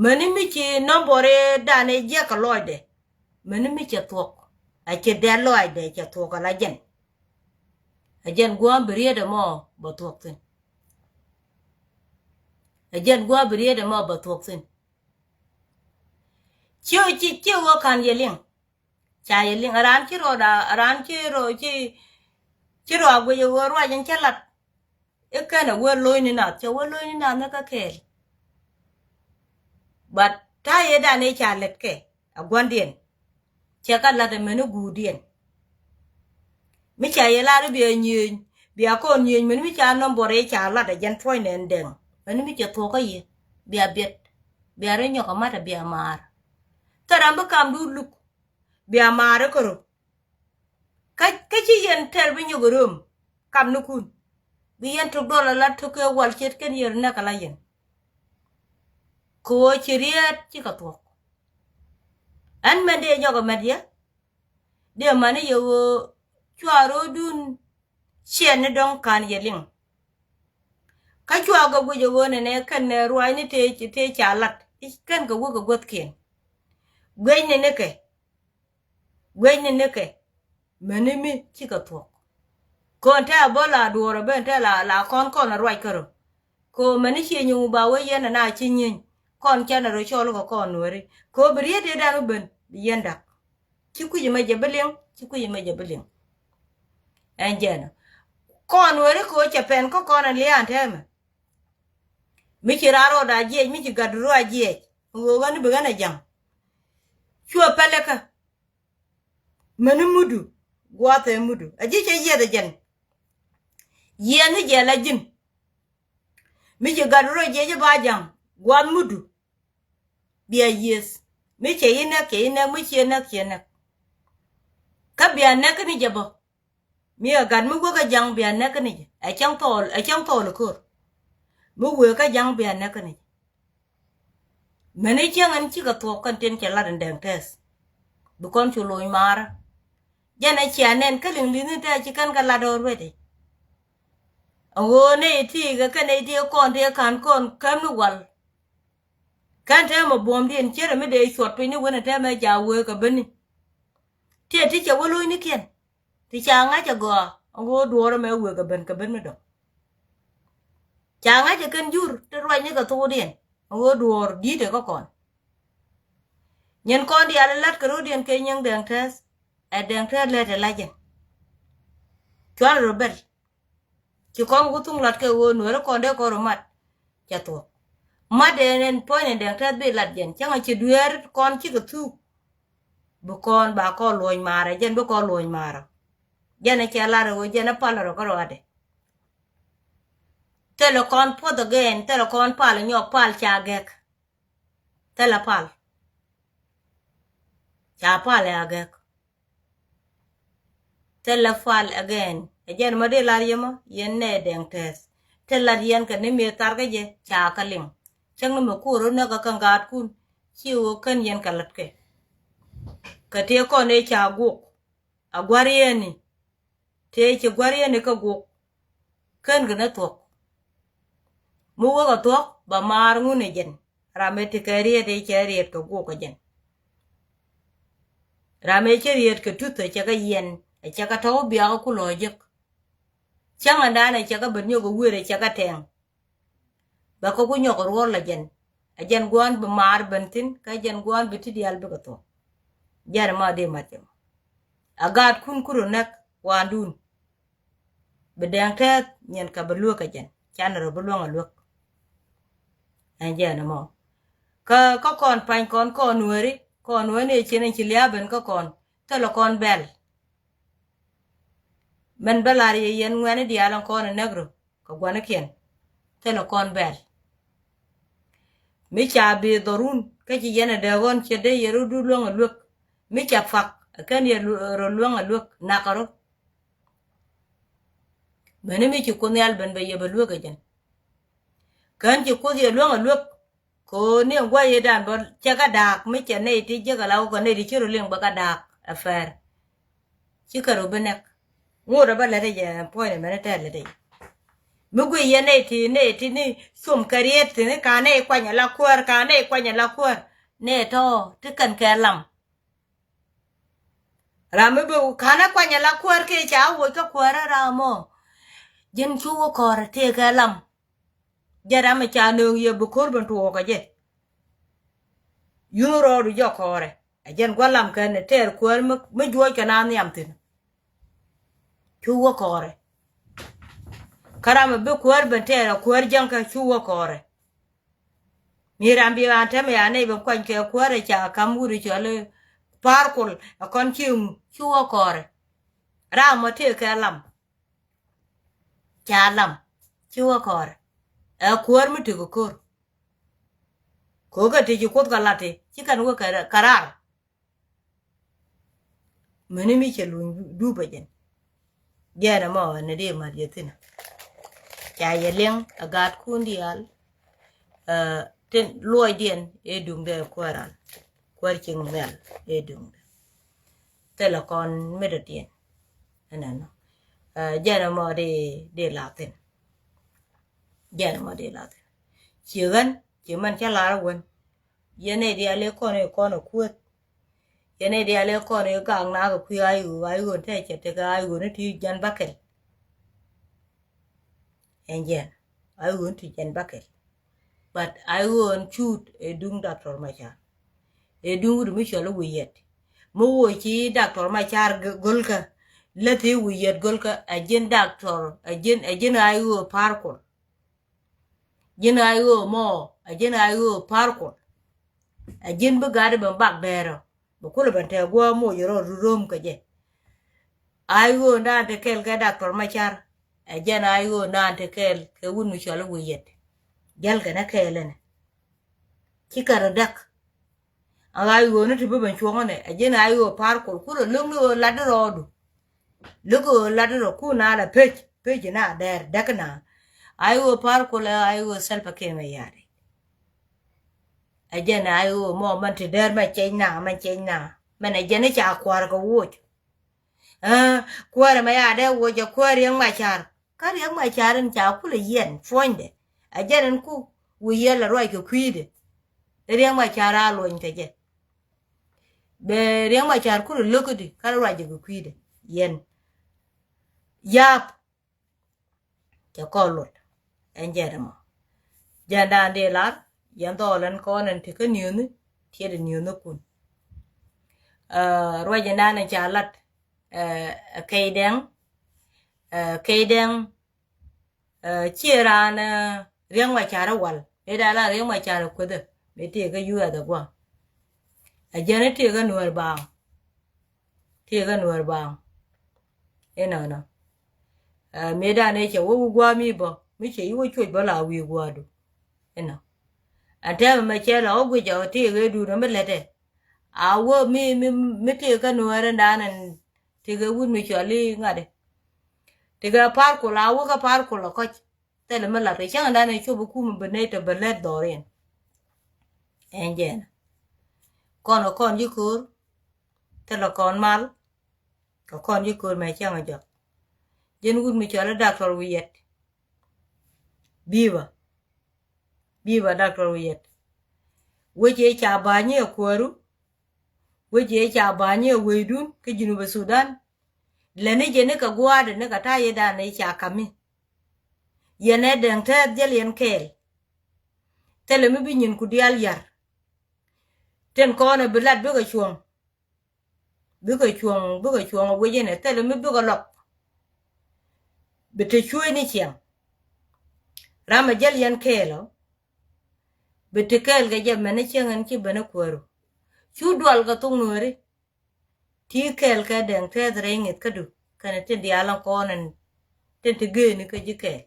Mäni mi ci nɔmbɔr ëë dan ëë jiɛk kɛ lɔcdɛ. Mäni mi cɛ thuɔ̱k a cɛ dɛl lɔcdɛ cɛ thuɔ̱k ala jɛn. Ɛ jɛn gua̱a̱m bi riet ɛmɔ bɛ thuɔ̱k thi̱n. Ɛ jɛn gua̱a̱m bi riet ɛmɔ bɛ thuɔ̱k thi̱n. Ciɛ ci ciɛ ɣöö ka̱n yɛ liŋ. Ca yɛ liŋ a raan ci rɔ da a raan ci rɔ ci ci rɔ a guic ɛ ɣöö ruac in cä lat. I̱ kɛn ɛ wee lo̱cni nath cɛ wee lo̱cni nath ni kä kɛɛl. But ta̱a̱ yɛ dan i̱ ca lɛt kɛ a gua̱ndiɛn. Cɛ kä lat ɛmɛn i̱ guurdiɛn. Mi ca yɛ lar i̱ bia nyiëëny bia kɔn nyiëëny mɛn mi ca nɔmbɔr i̱ ca lat ɛ jɛn tuɔ̱cnɛ ɛn dɛŋ mɛn mi cɛ thuɔ̱kä yɛ. Bia biɛt bia rɔ nyɔk ɛ mat ɛ bia maar. Thil ram bi kam duut luk bia maar i̱ kärö. Kä kä ci yɛn tɛr bi nyɔk ɛ röm kam nikun. Bi yɛn tok duɔl ala tok kɛ wal ce̱tkɛn yɛr nɛk ala yɛn. Kɛ ɣöö ci riet cikɛ thuɔ̱k. Ɛn mɛn dee nyɔk ɛmɛt yɛ dee mani yɛ ɣöö cua ro̱o̱dun ciɛn ni dɔ̱ŋ ka̱n yɛ liŋ. Kä cua kɛ guic ɛ ɣöö nɛnɛ kɛn ruaacni tëë ca lat kɛn kɛ wä kɛ guäthkiɛn. Guiecni nikɛ, guiecni nikɛ. Mäni mi cikɛ thuɔ̱k. Kɔn tɛ a bä la duɔɔr a ben tɛ la la kɔn kɔn a ruac kärö. Kɛ ɣöö mäni ciɛ nyiŋ ba wee yɛn a na ci nyieny kɔn cɛn a rɔ cɔl kɛ kɔn nuɛri kɛ ɣöö bi riet dee dan wä ben bi yɛn dak. Ci kui̱c mɛ jɛ bi liŋ, ci kui̱c mɛ jɛ bi liŋ. Ɛn jɛn kɔn weri kɛ ɣöö cɛ pɛn kä kɔn a liaan tɛmɛ. Mi ci raar rɔɔd a jiɛc, mi ci gat rɔɔd a jiɛc. Ɣöö ɣän bi ɣän a ja̱ŋ. Cuɛ pɛlɛ kä. Mäni mudu guathɛ mudu a ji̱ cɛ yiɛth a jɛn. Yiɛth ni jɛ la ji̱n. Mi ci gat rɔɔd a jiɛc ba ja̱ŋ guath mudu. Bia yieth mi cɛ yi nɛk cɛ yi nɛk mi ciɛ nɛk ciɛ nɛk. Kä bia nɛk ni jɛ bä. Mi ɛ gat mi wek kä ja̱ŋ bia nɛk ni jɛ ɛ cäŋ thɔɔl ɛ cäŋ thɔɔl ɛ ko̱r. Mi wek kä ja̱ŋ bia nɛk ni jɛ. Mɛni cäŋ ɛn cikɛ thuɔk kɛn tin cɛ lat in dɛŋ tɛth. Bi kɔn cu lo̱ny maarä. Jɛn ɛ cia nɛn kä liŋ li̱nh in tɛth ci kɛn kɛ lat already. Ɛ ɣöö nɛy ti kɛ kɛn nɛy ti kɔn ti ka̱n kɔn käm ni wal. Kɛn tɛmɛ buɔ̱mdiɛn cierɛ mi dee cuɔt piny ni wen tɛmɛ ca wee kɛ beni. Tiɛ ti cɛ wä lo̱cnikiɛn ti ca ŋa̱c ɛ gɔaa ɛ ɣöö duɔɔr ɛmɛ wee kɛ ben kɛ ben mi dɔ̱ŋ. Ca ŋa̱c ɛ kɛn jur ti ruacni kɛ thokdiɛn ɛ ɣöö duɔɔr di̱i̱t ɛ kä kɔn. Nyin kɔn diaal ɛ la̱t kɛ ro̱diɛn kɛ nyiŋ dɛŋ tɛth ɛ dɛŋ tɛth lɛt ɛ la̱t jɛn. Cuarɛ rɔ bɛl. Ci kɔn wä thuŋ lat kɛ ɣöö nuɛri kɔn dee kɔn rɔ mat. Cɛ thuɔk mat dee nɛn puɔ̱ny ni dɛŋ tɛth bi lat jɛn cäŋ a ci dueer kɔn cikɛ thuk. Bi kɔn ba kɔn luɔ̱ny maarä jɛn bi kɔn luɔ̱ny maarä. Jɛn a cɛ lar ɣöö jɛn a pal rɔ kä rɔadɛ. Thilɛ kɔn puɔth again thilɛ kɔn pal nyɔk pal ca gɛk. Thilɛ pal. Ca pal ɛ agɛk. Thilɛ pal again ɛ jɛn ma dee lar yɛ ma yɛn nɛ dɛŋ tɛth. Thilɛ lat yɛn kɛ ni mëë thar kä jɛ ca kä liŋ. Cäŋ ni mɛ kuɔr rot näk kä kä gaatkun ci ɣöö kän yɛn kɛ latkɛ. Kɛ tëë kɔn ëë ca guɔk a gua̱r yɛn ni. Tëë ci gua̱r yɛn ni kä guɔk. Kän kɛ ni thuɔk. Mi wäk a thuɔk ba maar ŋun ɛ jɛn. Ram ëë ti kɛ riet ëë cɛ riet kɛ guɔk ɛ jɛn. Ram ëë cɛ riet kɛ tuth ɛ cɛ kɛ yɛn ɛ cɛ kɛ tɔ̱w biakä ku lɔ̱ɔ̱ jek. Cäŋ ɛndan ɛ cɛ kɛ ben nyɔk ɛ wi̱i̱r ɛ cɛ kɛ tɛŋ. Bɛ kä ku nyɔk ruɔl a jɛn. A jɛn gua̱a̱n bi maar ben thi̱n kä jɛn gua̱a̱n bi ti diaal bikɛ thuɔ̱k. Jɛn ma dee mat jɛ mɔ. A gaatkun ku rɔ näk waandun. Bi dɛŋ tɛth nyin kɛ bi luek a jɛn canɛ rɔ bi luäŋ a luek. Ɛn jɛn mɔ. Kä kä kɔn pany kɔn kɔn nueri kɔn nueri ni cin in ci lia̱a̱ ben kä kɔn thilɛ kɔn bɛl. Mɛn bä lar yɛ yɛn ŋuɛ̈ni diaal in kɔn in näk rɔ kɛ gua̱nikiɛn. Thilɛ kɔn bɛl. Mi ca bi dhɔrun kä ci yɛn a dee ɣɔn cɛ dee yɛ rɔ du luäŋ a luäk. Mi ca pak kɛn yɛ rɔ luäŋ a luäk nakä rɔ. Mɛni mi ci kuoth nhial ben bɛ yɛ bɛ luäk a jɛn. Kän ci kuoth yɛ luäŋ a luäk. Kɛ ɣöö ni ɛn gua̱c yetdan bä cɛ kä da̱a̱k mi cɛ nɛy ti jiäk ala wä kɛ nɛy ti ci rɔ liŋ bä kä da̱a̱k ɛ pɛr. Ci kɛ rɔ bi nɛk. Ŋot ɛ bä lät ɛ jɛ ɛn puɔ̱ny ɛmɛn ɛ tɛr lät ɛ jɛ. Mi guic yɛ nɛy ti nɛy ti ni com kɛ riet ti ni ka nɛy kuany ala kuäär ka nɛy kuany ala kuäär. Nɛy tɔ̱ ti kɛn kɛ lam. Ram mi bi kanɛ kuany ala kuäär kɛ ca woc kä kuäärä ram mɔ. Ji̱n cu wä kɔrɛ tëëkɛ lam. Jɛ ram mi ca nööŋ yɛ bi ko̱r ben tuɔɔk ɛ jɛ. Yun rɔɔdu jɔ kɔrɛ ɛ jɛn gua̱ lam kɛn ni tɛɛr kuäär mi juɔc kɛ na nhiam thi̱n. Cu wä kɔrɛ. Kä ram mi bi kuäär ben tɛɛr ɛ kuäär jäŋ kɛ cu wä kɔrɛ. Mi ram bi ɣän tɛmɛ ya nɛy ben kuany kɛ kuäärɛ ca ka̱m wut i̱ cɔli pa̱a̱r kol ɛ kɔn ci ŋu ci wä kɔɔrɛ. Ram mɔ tëë kɛ lam. Ca lam ci wä kɔɔrɛ ɛ kuäär mi tëk ko̱r. Ko̱kɛ ti ci kuoth kɛ lat ti ci kɛn wä kɛ raar. Mäni mi cɛ luny dup ɛ jɛn. Jɛn ɛmɔ ɛn ɛ dee mat yɛ thi̱n. Ca yɛ liɛŋ ɛ gaatkun diaal. Tin luɔcdiɛn ëë duŋdɛ ɛ kuääran. kuäär cieŋ nhial ëë duŋdɛ. Thilɛ kɔn mi dɔ̱diɛn. Ɛnɛnɔ. Jɛn ɛmɔ di, di la thin. Jɛn ɛmɔ di la thin. Ci ɣän ci mɛn cä lar ɛ wen. Yɛn ɛ diaal ëë kɔn ëë kɔn ɛ kuäär. Yɛn ɛ diaal ëë kɔn ëë gak nak ɛ kui̱ ay ɣöö, ay ɣöö te cɛ tekɛ ay ɣöö ni ti jɛn bäkɛl. Ɛn jɛn ay ɣöö ni ti jɛn bäkɛl. But ay ɣöö ni cut ɛ duŋ Doctor Machar. Ɛ duŋ wut mi cɔl i̱ wi̱i̱ yɛt. Mi woc ci Doctor Machar gölkä. Läthi wi̱i̱ yɛt gölkä ɛ ji̱n Doctor, ɛ ji̱n, ɛ ji̱n ay ɣöö Par Kuol. Ji̱n ay ɣöö mɔ, ɛ ji̱n ay ɣöö Par Kuol. Ɛ ji̱n bi gat i̱ ben bak dɛɛrä. Bi kulɛ ben tɛɛ guɔ moc rɔ rum kä jɛ. Ay ɣöö naan te kɛɛl kɛ Doctor Machar. Ɛ jɛn ay ɣöö naan te kɛɛl kɛ wut mi cɔl i̱ wi̱i̱ yɛt. Jäl kɛn ɛ kɛɛl ɛnɛ. Ci kɛ rɔ däk. Ɛ ay ɣöö ni ti bi ben cuɔ̱ŋä nɛ ɛ ji̱n ay ɣöö Par Kuol kulɛ lo̱ŋ ni ɣöö lat di rɔɔdu. Lo̱k ɣöö lat di rɔ kun a la pec, pec na dɛɛr däk na. Ay ɣöö Par Kuol ɛ ay ɣöö Salva Kiir Mayardit. Ɛ jɛn ay ɣöö mɔ mɛn ti dɛɛr mɛ cɛc na, mɛn cɛc na. Mɛn ɛ jɛn i̱ ca kua̱r kɛ woc. Aa, kuäärɛ mɛ ya dee woc ɛ kuäär Riɛk Macar. Kä Riɛk Macar in ca kulɛ yiɛn puɔ̱nydɛ. Ɛ jɛn in ku wi̱i̱ yɛl ɛ ruac kɛ kui̱dɛ. Riɛk Macar a luɔny kɛ jɛ. Bɛ Riɛk Macar kulɛ lo̱k i̱di kä ruac kɛ kui̱dɛ. Yɛn. Yap. Cɛ kɔn luɔt. Ɛn jɛn ɛmɔ. Jɛn dan dee lar, yɛn dhɔɔl ɛn kɔn ɛn ti kä niöni, tiɛt niöni kun. Aa, ruac ɛn dan ɛn ca lat, aa, Kɛy Dɛŋ, aa, Kɛy Dɛŋ, aa, ciɛ raan, aa, Riɛk Macar i̱ wal. Mëë dan la Riɛk Macar i̱ kuethä, mëë tëë kä U S ɛ gua̱a̱. Ɛ jɛn i̱ tëë kä Nuäär baaŋ. Tëë kä Nuäär baaŋ. Inɔnɔ. Aa, mëë dan ëë cɛ wä wi̱i̱ gua̱a̱ mi bä, mi cɛ yi wä cuec bä la wi̱i̱ gua̱a̱du. Inɔ. Ɛn tɛmɛ mɛ cɛ la wä guic ɔ tëë ɣee duun mi lɛtɛ. A wä mi, mi, mi tëë kä Nuäär in dan ɛn tëë ɣee wut mi cɔl i̱ ŋa̱t i̱. Tëë ɣee Par Kuol a wä kä Par Kuol ɔ kɔc. Thilɛ mi lat kɛ cäŋ dan ɛ cop i̱ kum i̱ bi nɛy tɔ bɛ lät dhɔriɛn. Ɛn jɛn. Kɔn kɛ kɔn ji̱ ko̱o̱r. Thilɛ kɔn mal. Kɛ kɔn ji̱ ko̱o̱r mɛ cäŋ ɛ jɔk. Ji̱n wut mi cɔl i̱ Doctor Wi̱i̱ Yɛt. Bi̱i̱ bä. Bi̱i̱ bä Doctor Wi̱i̱ Yɛt. Wec ëë ca ba̱a̱ny i̱ ɛ kuääru. Wec ëë ca ba̱a̱ny i̱ ɛ wecdun kä Junub Sudan. Lätni jɛ ni kɛ gua̱a̱dɛ ni kɛ ta̱yɛ dan i̱ ca ka̱mi. Yɛn ɛ Dɛŋ Tɛth jäl yɛn kɛɛl. Thilɛ mi bi nyinku diaal yar. Tin kɔn ɛ bi lat bikɛ cuɔ̱ŋ. Bikɛ cuɔ̱ŋ, bikɛ cuɔ̱ŋ ɛ wec ɛnɛ thilɛ mi bikɛ lɔk. Bi te cuec ni ciɛŋ. Ram ɛ jäl yɛn kɛɛl ɔ. Bi te kɛɛl kɛ jɛ mɛn ni ciɛŋ ɛn ci ben ɛ kuääru. Cu dual kɛ thok Nuääri. Ti kɛɛl kɛ Dɛŋ Tɛth rɛy ŋi̱th kädu kɛnɛ tin diaal ɛn kɔn ɛn tin ti geeni kä ji̱ kɛɛl.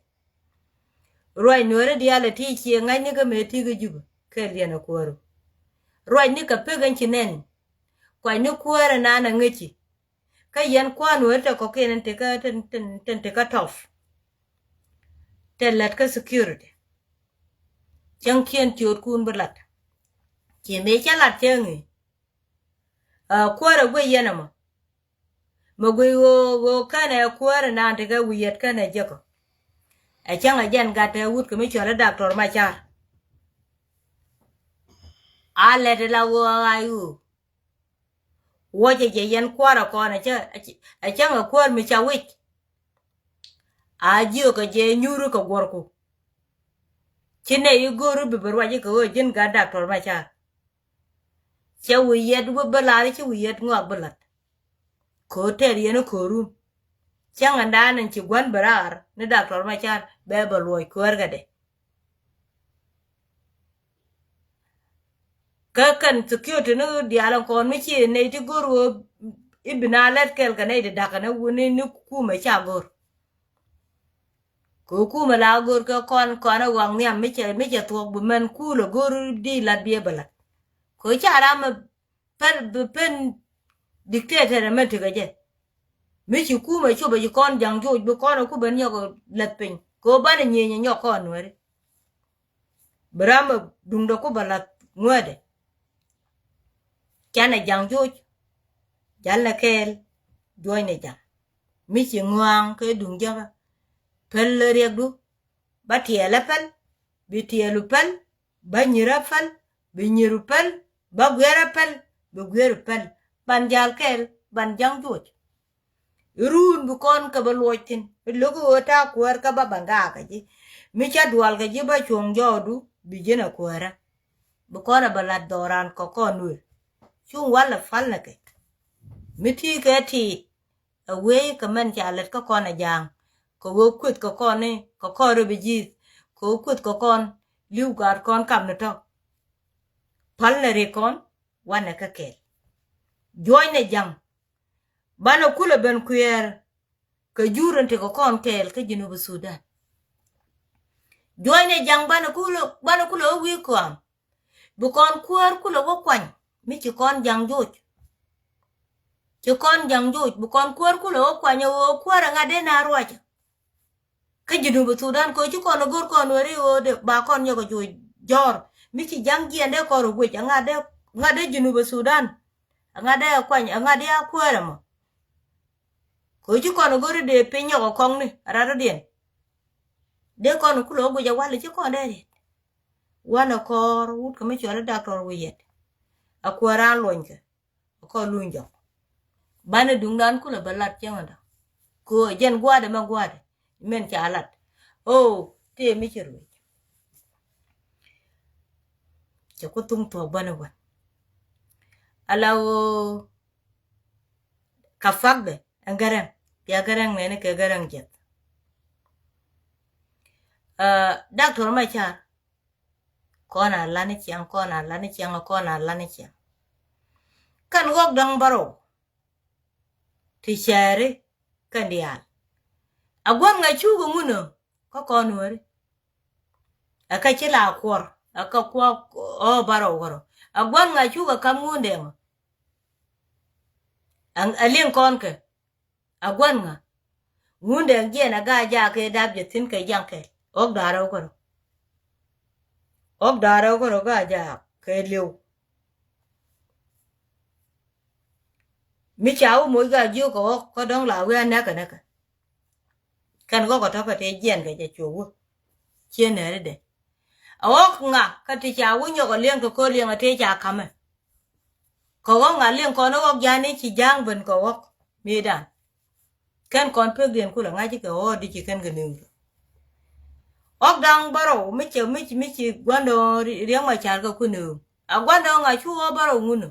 Ruac Nuääri diaal ɛ ti ciɛ ŋa̱cni kä mëë ti kä Jubɛ kɛɛl yɛn ɛ kuääru. Ruacni kɛ pek ɛn ci nɛn. Kuacni kuäär ɛnan ɛ ŋäci. Kä yɛn kua̱r Nuääri tɛ kɔ̱kiɛn ɛn ti kä tin, tin, tin ti kä tɔf. Tɛ lät kä security. Cäŋkiɛn cio̱o̱tkun bi lat. Ci mëë cä lat cäŋ i̱. Aa, kuäärɛ guic yɛn ɛmɔ. Mɛ guic ɣöö, ɣöö kɛnɛ kuäärɛ naan tekɛ Wi̱i̱ Yɛt kɛnɛ jek ɔ. Ɛ cäŋ ɛ jɛn gat tɛ wut kɛ mi cɔl i̱ Doctor Macar. A lɛt ila ɣöö a ɣa̱c ɣöö. Wuɔcɛ jɛ yɛn kuäärɛ kɔn ɛ cä, ɛ cäŋ ɛ kuäär mi ca wic. A jiökɛ jɛ nyuuri kɛ guɔ̱rku. Ci nɛy i̱ go̱o̱ri bi bi ruac ikɛ ɣöö ji̱n gat Doctor Macar. Cɛ Wi̱i̱ Yɛt wä bä lar i̱ ci Wi̱i̱ Yɛt ŋɔak bi la̱t. Ko̱o̱r tɛɛr yɛn i̱ ko̱o̱run. Cäŋ ɛn da̱a̱n ɛn ci gua̱n bi raar ni Doctor Macar bɛ bɛ luɔc kuäärkädɛ. Kä kɛn security ni diaal ɛn kɔn mi ci nɛy ti go̱o̱r ɣöö i̱ bi na lɛt kɛl kɛ nɛy ti da̱k kɛn i̱ wuni ni kumɛ ca go̱o̱r. Kɛ kumɛ la go̱o̱r kɛ kɔn, kɔn ɛ ɣɔak nhiam mi cɛ, mi cɛ thuɔ̱k bi mɛn kulɛ go̱o̱r di la̱t biɛ bɛ la̱t. Kɛ ca ram ɛ pɛn, bi pɛn dictator ɛmɛ tekɛ jɛ. Mi ci kumɛ copɛ ci kɔn ja̱ŋ joc bi kɔn ɛ ku ben nyɔk la̱th piny. Kɛ banɛ nyieny ɛ nyɔk kɔn Nuääri. Bi ram ɛ duŋdɛ ku bɛ la̱th ŋuädɛ. Canɛ jaŋ joc. Jalnɛ kɛɛl. Juɔcnɛ jaŋ. Mi ci ŋɔaŋ kɛ duŋ jäkä. Päl riɛkdu. Ba tiɛɛl ɛ päl. Bi tiɛɛlu päl. Ba nyir ɛ päl. Bi nyiru päl. Ba guiɛr ɛ päl. Bi guiɛru päl. Ban jal kɛɛl. Ban jaŋ joc. Run bi kɔn kɛ bä luɔc thin. Lo̱k ɣöö ta̱a̱ kuäär kä ba ban gaak kɛ ji̱. Mi ca dual kɛ ji̱ ba cuɔ̱ŋ jɔɔdu bi ji̱n a kuäärä. Bi kɔn a bä lat dhɔran kɛ kɔn wee. Cuŋ walɛ pal nɛ kɛ. Mi ti kɛ ti a wee kɛ mɛn ca lät kä kɔn a ja̱a̱ŋ. Kɛ ɣöö kueth kɛ kɔn ni kɛ kɔn rɛ bi ji̱th. Kɛ ɣöö kueth kɛ kɔn li̱w gaat kɔn kam ni tɔ̱. Pal nɛ ri kɔn wanɛ kä kɛɛl. Juɔcnɛ ja̱ŋ. Banɛ kulɛ ben kuɛɛr kɛ jur in tekɛ kɔn kɛɛl kä Jinub Sudan. Juɔcnɛ ja̱ŋ banɛ kulɛ, banɛ kulɛ wä wi̱i̱ kɔam. Bi kɔn kuäär kulɛ wä kuany mi ci kɔn ja̱ŋ joc. Ci kɔn ja̱ŋ joc bi kɔn kuäär kulɛ wä kuany ɛ ɣöö kuäär ɛ ŋa̱t dee na ruacä. Kä Jinub Sudan kɛ ci kɔn go̱r kɔn weri ɣöö de ba kɔn nyɔk a juɔc jɔr mi ci ja̱ŋ jiɛn dee kɔn rɔ guic a ŋa̱t dee, ŋa̱t dee Jinub Sudan. A ŋa̱t dee a kuany a ŋa̱t dee a kuäär ɛmɔ. Kɛ ci kɔn go̱r dee piny nyɔk a kɔŋni a rat rɔ̱diɛn. Dee kɔn kulɛ wä guic a wal ci kɔn dee riet. Wanɛ kɔɔr wut kɛ mi cuɔl i̱ Doctor Wiyɛt. A kuäär an luɔnykɛ. Kɔ luny jɔk. Banɛ duŋdan kulɛ bä lat cäŋ ɛ dɔ̱ŋ. Kö jɛn gua̱dɛ mɛ gua̱dɛ mɛn ca lat. O tëë mi ci ruec. Cɛ ku thuŋ thuɔk banɛ wän. Ala ɣöö ka fakdɛ ɛn Gɛrɛŋ. Bia Gɛrɛŋ nɛni kɛ Gɛrɛŋ jiɛth. Aa, Doctor Macar. Kɔn a lani ciaŋ, kɔn a lani ciaŋ, kɔn a lani ciaŋ. Kɛn ɣɔk dɔ̱ŋ bärɔw. Ti cɛɛri kɛn diaal. A gua̱n ŋa cuk ɛ ŋun ɔ kä kɔn weri. Ɛ kä ci la kuɔr ɛ kä kuɔk ɔ bärɔw wärɔ. A gua̱n ŋa cuk ɛ kam ŋun dɛŋ ɔ. Ɛ liŋ kɔn kɛ. A gua̱n ŋa. Ŋundɛ jiɛn a ga jaak kɛ dap jɛ thi̱n kɛ jaŋ kɛ. Ɣɔk da̱rɛ wä kärɔ. Ɣɔk da̱rɛ wä kärɔ ga jaak kɛ liw. Mi ca wä moc ga jiök kɛ ɣɔk kä dɔ̱ŋ la wi̱i̱ a nɛkɛ nɛkɛ. Kɛn ɣɔk a tɔ̱kɛ tëë jiɛn kɛ jɛ cuɔ wä. Ciɛ nɛɛri dɛ. A ɣɔk ŋa kä ti ca wä nyɔk a liɛŋ kɛ ko̱r liɛŋ a tëë ca ka̱mɛ. Kɛ ɣɔk ŋa liŋ kɔn ɣɔk jani ci ja̱a̱ŋ ben kɛ ɣɔk mëëdan. Kɛn kɔn pekdiɛn kulɛ ŋa̱c kɛ ɣɔk di ci kɛn kɛ nööŋ. Ɣɔk da̱ŋ bärɔw mi cɛ mi ci mi ci gua̱ndɔɔŋ Riɛk Macar kɛ ku nööŋ. A gua̱ndɔɔŋ a cu ɣɔk bärɔw ŋun ɔ.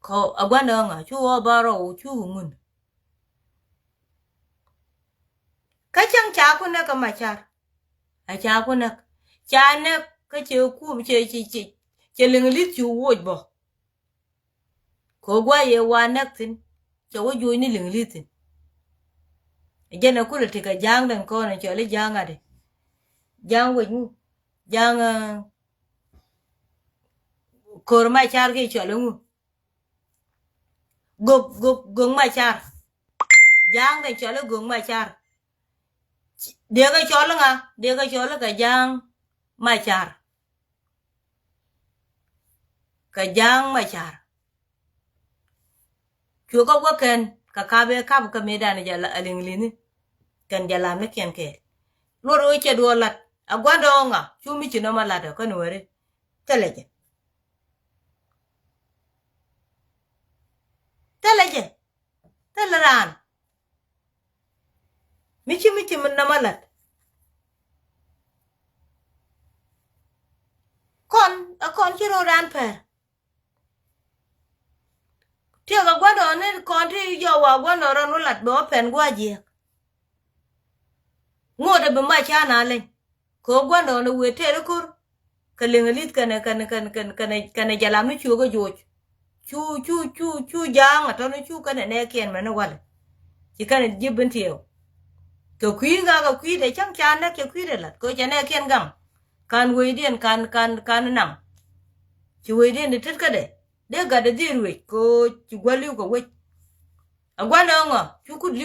Kɛ a gua̱ndɔɔŋ a cu ɣɔk bärɔw cu ŋun. Kä cäŋ ca ku näk kä Macar. A ca ku näk. Ca näk kä cɛ kum cɛ cɛ cɛ cɛ liŋ li̱th cu woc bɔ. Kɛ gua̱c yɛ wa näk thi̱n. Cɛ wä juɔc ni liŋ li̱th thi̱n. Jɛn ɛ kulɛ ti kɛ ja̱a̱ŋ den kɔn ɛ cɔl i̱ ja̱a̱ŋ ŋa̱t i̱. Ja̱a̱ŋ wec ŋu. Ja̱a̱ŋ ko̱r Macar kiɛ cɔl i̱ ŋu. Gök, gök, gök Macar. Ja̱a̱ŋ kɛ cɔl i̱ gök Macar. Dee kɛ cɔl i̱ ŋa, dee kɛ cɔl i̱ kɛ ja̱a̱ŋ Macar. Kɛ ja̱a̱ŋ Macar. Cuɛ kä guɔ kɛn kɛ kap ëë kap kä mëëdan jɛ la aliŋ li̱ni. Kɛn jɛ lam ni kiɛn kɛɛl. Luɔt ɣöö cɛ duɔɔr lat a gua̱ndɛ ɣɔ̱ŋa cu mi ci nɔmɔ lat ɛ kä nuɔ̱ɔ̱ri. Thilɛ jɛ. Thilɛ jɛ. Thilɛ raan. Mi ci mi ci mi nɔmɔ lat. Kɔn ɛ kɔn ci ro̱o̱dan pɛr. Tiɛk a gua̱ndɔɔŋ ni kɔn ti jɔw a gua̱ndɔɔŋ rɔn wä lat bɛ wä pɛn gua̱a̱ jiɛɛk. Ŋot a bi mac ca na leny. Kɛ wä gua̱ndɔɔŋ ni wëë tɛɛr i̱ ko̱r. Kɛ liŋ a li̱th kɛnɛ kɛnɛ kɛnɛ kɛnɛ kɛnɛ kɛnɛ jalam ni cuɔk a joc. Cu cu cu cu ja̱a̱ŋ a tɔn i̱ cu kɛnɛ nɛɛkiɛn mɛn i̱ walɛ. Ci kɛnɛ ji̱ bin tiɛɛw. Kɛ kui̱ ŋa̱k a kui̱dɛ cäŋ ca näk cɛ kui̱dɛ lat kɛ wä cɛ nɛɛkiɛn gaŋ. Kan wecdiɛn kan kan kan naŋ. Ci wecdiɛn ti tet kädɛ. Dee gatdɛ dhil ruëc kɛ ɣöö ci gua̱liw kɛ wec. A gua̱ndɛ ɣä ŋɔ cu kut